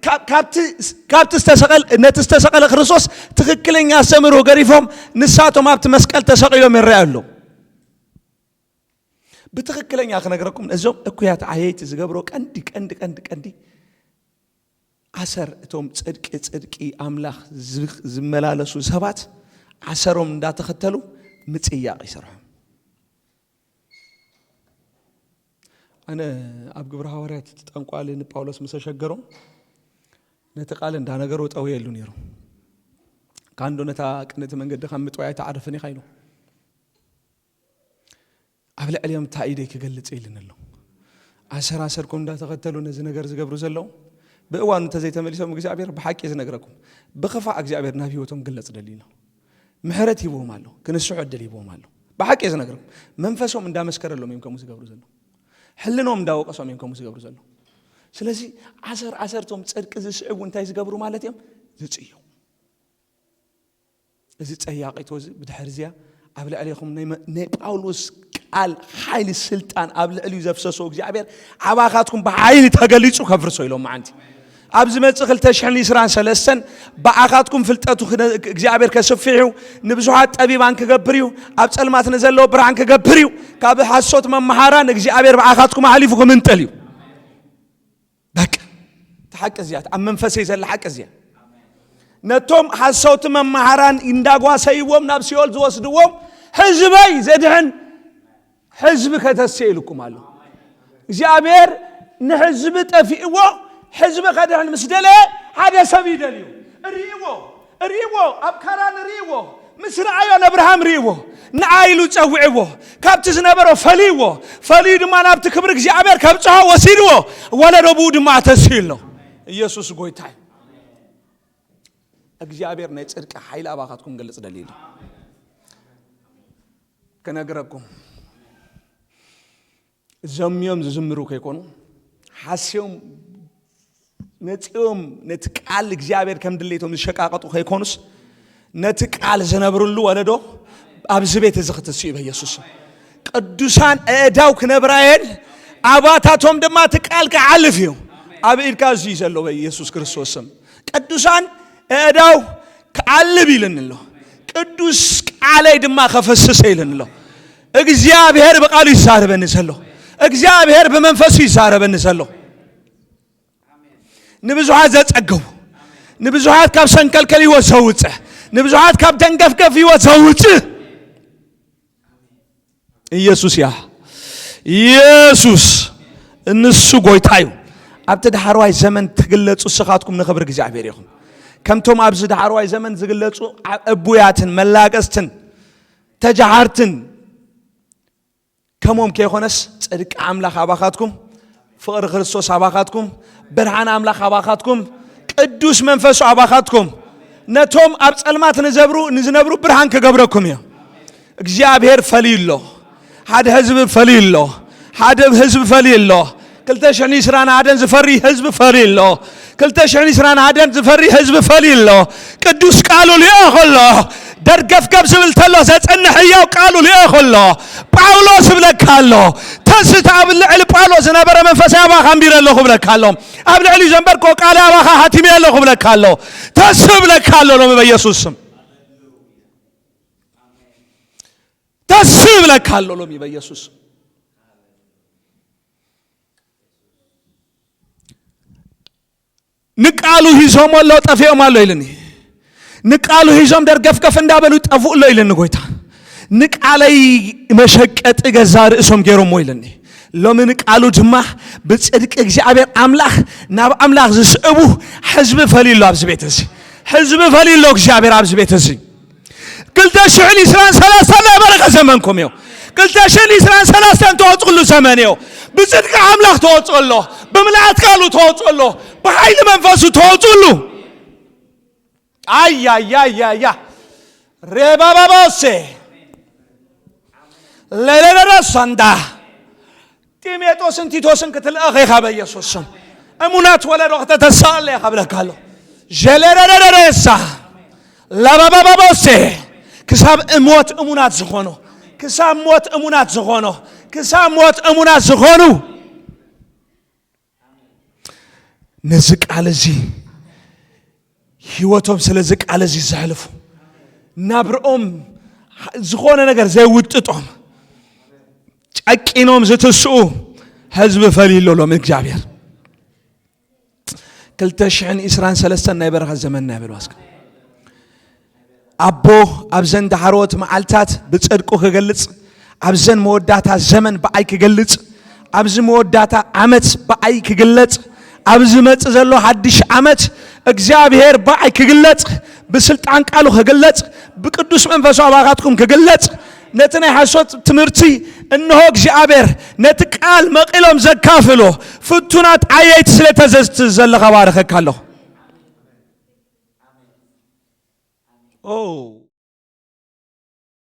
ካብ፣ ካብቲ፣ ካብቲ ዝተሰቐለ፣ ነቲ ዝተሰቐለ ክርስቶስ ትኽክለኛ ኣስተምህሮ ገሪፎም፣ ንሳቶም ኣብቲ መስቀል ተሰቒሎም ይረኣዩ ኣለዉ። ብትኽክለኛ ክነግረኩም፣ እዞም እኩያት ዓየይቲ ዝገብሮ ቀንዲ፣ ቀንዲ፣ ቀንዲ፣ ቀንዲ ኣሰር፣ እቶም ጽድቂ፣ ጽድቂ ኣምላኽ ዝ-፣ ዝመላለሱ ሰባት ዓሰሮም እንዳተኸተሉ ምጽያቕ ይሰርሖም። ኣነ ኣብ ግብረ ሃዋርያት እቲ ጠንቋሊ ንጳውሎስ ምስ ኣሸገሮም፣ ነቲ ቃል እንዳነገሮ ጠውየሉ ነይሩ። "ካንዶ ነታ ቅንእቲ መንገዲ ካብ ምጥዋይ ኣይትዓርፍን ኢኻ?" ኢሉ። ኣብ ልዕሊኦም እንታይ ኢደ ክገልጽ ኢልን ኣሎ። ኣሰር ኣሰርኩም እንዳተኸተሉ ነዚ ነገር ዝገብሩ ዘለዉ፣ ብእዋኑ እንተዘይተመሊሶም፣ እግዚኣብሔር ብሓቂ ዝነግረኩም፣ ብኽፋእ እግዚኣብሔር ናብ ህይወቶም ክግለጽ ደልዩ ኣሎ። ምሕረት ሂብዎም ኣሎ፣ ክንስሑ ዕድል ሂብዎም ኣሎ። ብሓቂ ዝነግረኩም፣ መንፈሶም እንዳመስከረሎም እዮም ከምኡ ዝገብሩ ዘለዉ። ሕልኖም እንዳወቀሶም እዮም ከምኡ ዝገብሩ ዘለዉ። ስለዚ ኣሰር ኣሰርቶም ጽድቂ ዝስዕቡ እንታይ ዝገብሩ ማለት እዮም? ዝጽየቑ። እዚ ጸያቒቶ እዚ ብድሕሪ እዚኣ ኣብ ልዕሌኹም ናይ መ-፣ ናይ ጳውሎስ ቃል ሓይሊ ስልጣን ኣብ ልዕሊኡ ዘፍሰሶ እግዚኣብሔር ኣባኻትኩም ብሓይሊ ተገሊጹ ከፍርሶ ኢሎም መዓንቲ። ኣብ ዝመጽእ ክልተ ሽሕን ዕስራን ሰለስተን ብኣኻትኩም ፍልጠቱ ክነ-፣ እግዚኣብሔር ከስፍሕ እዩ፣ ንብዙሓት ጠቢባን ክገብር እዩ፣ ኣብ ጸልማት ንዘለዉ ብርሃን ክገብር እዩ፣ ካብ ሓሶት መመሃራን እግዚኣብሔር ብኣኻትኩም ኣሕሊፉ ክምንጥል እዩ። በቃ፣ እታ ሓቂ እዚኣ፣ ኣብ መንፈሰይ ዘላ ሓቂ እዚኣ። ነቶም ሓሰውቲ መመሃራን እንዳጓሰይዎም ናብ ሲኦል ዝወስድዎም፣ ህዝበይ ዘድሕን ህዝቢ ከተስእ ኢልኩም ኣሎ። እግዚኣብሔር ንህዝቢ ጠፊእዎ፣ ህዝቢ ከድሕን ምስ ደለየ፣ ሓደ ሰብ ይደልዩ። ርእይዎ፣ ርእይዎ፣ ኣብ ካራን ርእይዎ፣ ምስ ረኣዮ ንኣብርሃም ርእይዎ፣ ንዓ ኢሉ ጸውዕዎ፣ ካብቲ ዝነበሮ ፈልይዎ፣ ፈልዩ ድማ ናብቲ ክብሪ እግዚኣብሔር ከብጽሖ ወሲድዎ፣ ወለዶ ብኡ ድማ ተስዩ ኣሎ። ኢየሱስ ጎይታ እዩ። እግዚኣብሔር ናይ ጽድቂ ሓይሊ ኣባኻትኩም ገልጽ ደልዩ ኣሎ። ክነግረኩም፣ ዘምዮም ዝዝምሩ ከይኮኑ፣ ሓስዮም መጺኦም ነቲ ቃል እግዚኣብሔር ከም ድሌቶም ዝሸቃቐጡ ከይኮኑስ፣ ነቲ ቃል ዝነብርሉ ወለዶ ኣብዚ ቤት እዚ ክትስኡ በኢየሱስ ስም። ቅዱሳን ኣእዳው ክነብራ እየን፣ ኣባታቶም ድማ እቲ ቃል ክሓልፍ እዩ። ኣብ ኢድካ እዚ እዩ ዘሎ በኢየሱስ ክርስቶስ ስም። ቅዱሳን ኣእዳው ክኣልብ ኢልን ኣሎ። ቅዱስ ቃለይ ድማ ከፈስሰ ኢልን ኣሎ። እግዚኣብሔር ብቃሉ ይዛረበኒ ዘሎ። እግዚኣብሔር ብመንፈሱ ይዛረበኒ ዘሎ። ንብዙሓት ዘጸግቡ፣ ንብዙሓት ካብ ሰንከልከል ህይወት ዘውጽእ፣ ንብዙሓት ካብ ደንገፍገፍ ህይወት ዘውጽእ ኢየሱስ እያ። ኢየሱስ ንሱ ጎይታ እዩ። ኣብቲ ዳሕረዋይ ዘመን ትግለጹ ንስኻትኩም ንኽብሪ እግዚኣብሔር ኢኹም። ከምቶም ኣብዚ ዳሕረዋይ ዘመን ዝግለጹ ዓ-፣ እቡያትን መላገጽትን ተጃሃርትን ከምኦም ከይኮነስ፣ ጽድቂ ኣምላኽ ኣባኻትኩም፣ ፍቕሪ ክርስቶስ ኣባኻትኩም፣ ብርሃን ኣምላኽ ኣባኻትኩም፣ ቅዱስ መንፈሱ ኣባኻትኩም፣ ነቶም ኣብ ጸልማት ንዘብሩ፣ ንዝነብሩ ብርሃን ክገብረኩም እዩ። እግዚኣብሔር ፈልዩ ኣሎ። ሓደ ህዝቢ ፈልዩ ኣሎ። ሓደ ህዝቢ ፈልዩ ኣሎ። ክልተ ሽሕን ዕስራን ሓደን ዝፈሪ ህዝቢ ፈልዩ ኣሎ። ክልተ ሽሕን ዕስራን ሓደን ዝፈሪ ህዝቢ ፈልዩ ኣሎ። ቅዱስ ቃሉ ልእኽ ኣሎ። ደርገፍገፍ ዝብል ተሎ ዘጸንሕ ህያው ቃሉ ልእኽ ኣሎ። ጳውሎስ እብለካ ኣሎ። ተስእ ኣብ ልዕሊ ጳውሎስ ዝነበረ መንፈሳዊ ኣባኻ ኣንቢረ ኣለኹ እብለካ ኣሎ። ኣብ ልዕሊ ዘንበርኮ ቃል ኣባኻ ሃቲመ ኣለኹ እብለካ ኣሎ። ተስእ እብለካ ኣሎ ሎሚ በኢየሱስ ስም። ተስእ እብለካ ኣሎ ሎሚ በኢየሱስ ስም። ንቃሉ ሂዞም ኣሎ ጠፊኦም ኣሎ ኢልኒ። ንቃሉ ሂዞም ደርገፍገፍ እንዳበሉ ጠፍኡ ኣሎ ኢልኒ ጎይታ። ንቃለይ መሸቀጢ ገዛ ርእሶም ገይሮሞ ኢልኒ። ሎሚ ንቃሉ ድማ ብጽድቂ እግዚኣብሔር ኣምላኽ ናብ ኣምላኽ ዝስዕቡ ሕዝቢ ፈልዩ ኣሎ ኣብዚ ቤት እዚ። ሕዝቢ ፈልዩ ኣሎ እግዚኣብሔር ኣብዚ ቤት እዚ። ክልተ ሽሕን ዕስራን ሰላሳን ናይ በረኸት ዘመንኩም እዩ። ክልተ ሽሕን ዕስራን ሰላሳን ተወፅሉ ዘመን እዩ። ብፅድቂ ኣምላኽ ተወፅኡ ኣሎ። ብምልኣት ቃሉ ተወፅኡ ኣሎ። ብሓይሊ መንፈሱ ተወፅሉ። ኣያያያያ ሬባባባሴ ለለለለ ሳንዳ ጢሜጦስን ቲቶስን ክትልእኽ ኢኻ በኢየሱስ ስም። እሙናት ወለዶ ከተተሳለ ኢኻ ብለካ ኣሎ። ጀለረረረሳ ላባባባባሴ ክሳብ ሞት እሙናት ዝኾኑ፣ ክሳብ ሞት እሙናት ዝኾኑ፣ ክሳብ ሞት እሙናት ዝኾኑ ነዚ ቃል እዚ ህይወቶም ስለዚ ቃል እዚ ዘሕልፉ ናብርኦም ዝኾነ ነገር ዘይውጥጦም ጨቂኖም ዝትስኡ ህዝቢ ፈልዩ ኣሎ ሎም እግዚኣብሔር። ክልተ ሽሕን ዕስራን ሰለስተን ናይ በረኸት ዘመንና ይበልዋ እስከ። ኣቦ ኣብዘን ዳሕረዎት መዓልታት ብጸድቁ ክገልጽ፣ ኣብዘን መወዳእታ ዘመን ብኣይ ክገልጽ፣ ኣብዚ መወዳእታ ዓመት ብኣይ ክግለጽ፣ ኣብ ዝመጽእ ዘሎ ሓድሽ ዓመት እግዚኣብሔር ብኣይ ክግለጽ፣ ብስልጣን ቃሉ ክግለጽ፣ ብቅዱስ መንፈሱ ኣባኻትኩም ክግለጽ፣ ነቲ ናይ ሓሶት ትምህርቲ እንሆ እግዚኣብሔር ነቲ ቃል መቒሎም ዘካፍሎ ፍቱናት ዓየይቲ ስለ ተዘዝቲ ዘለኻ ባረኸካ ኣለኹ። ኦ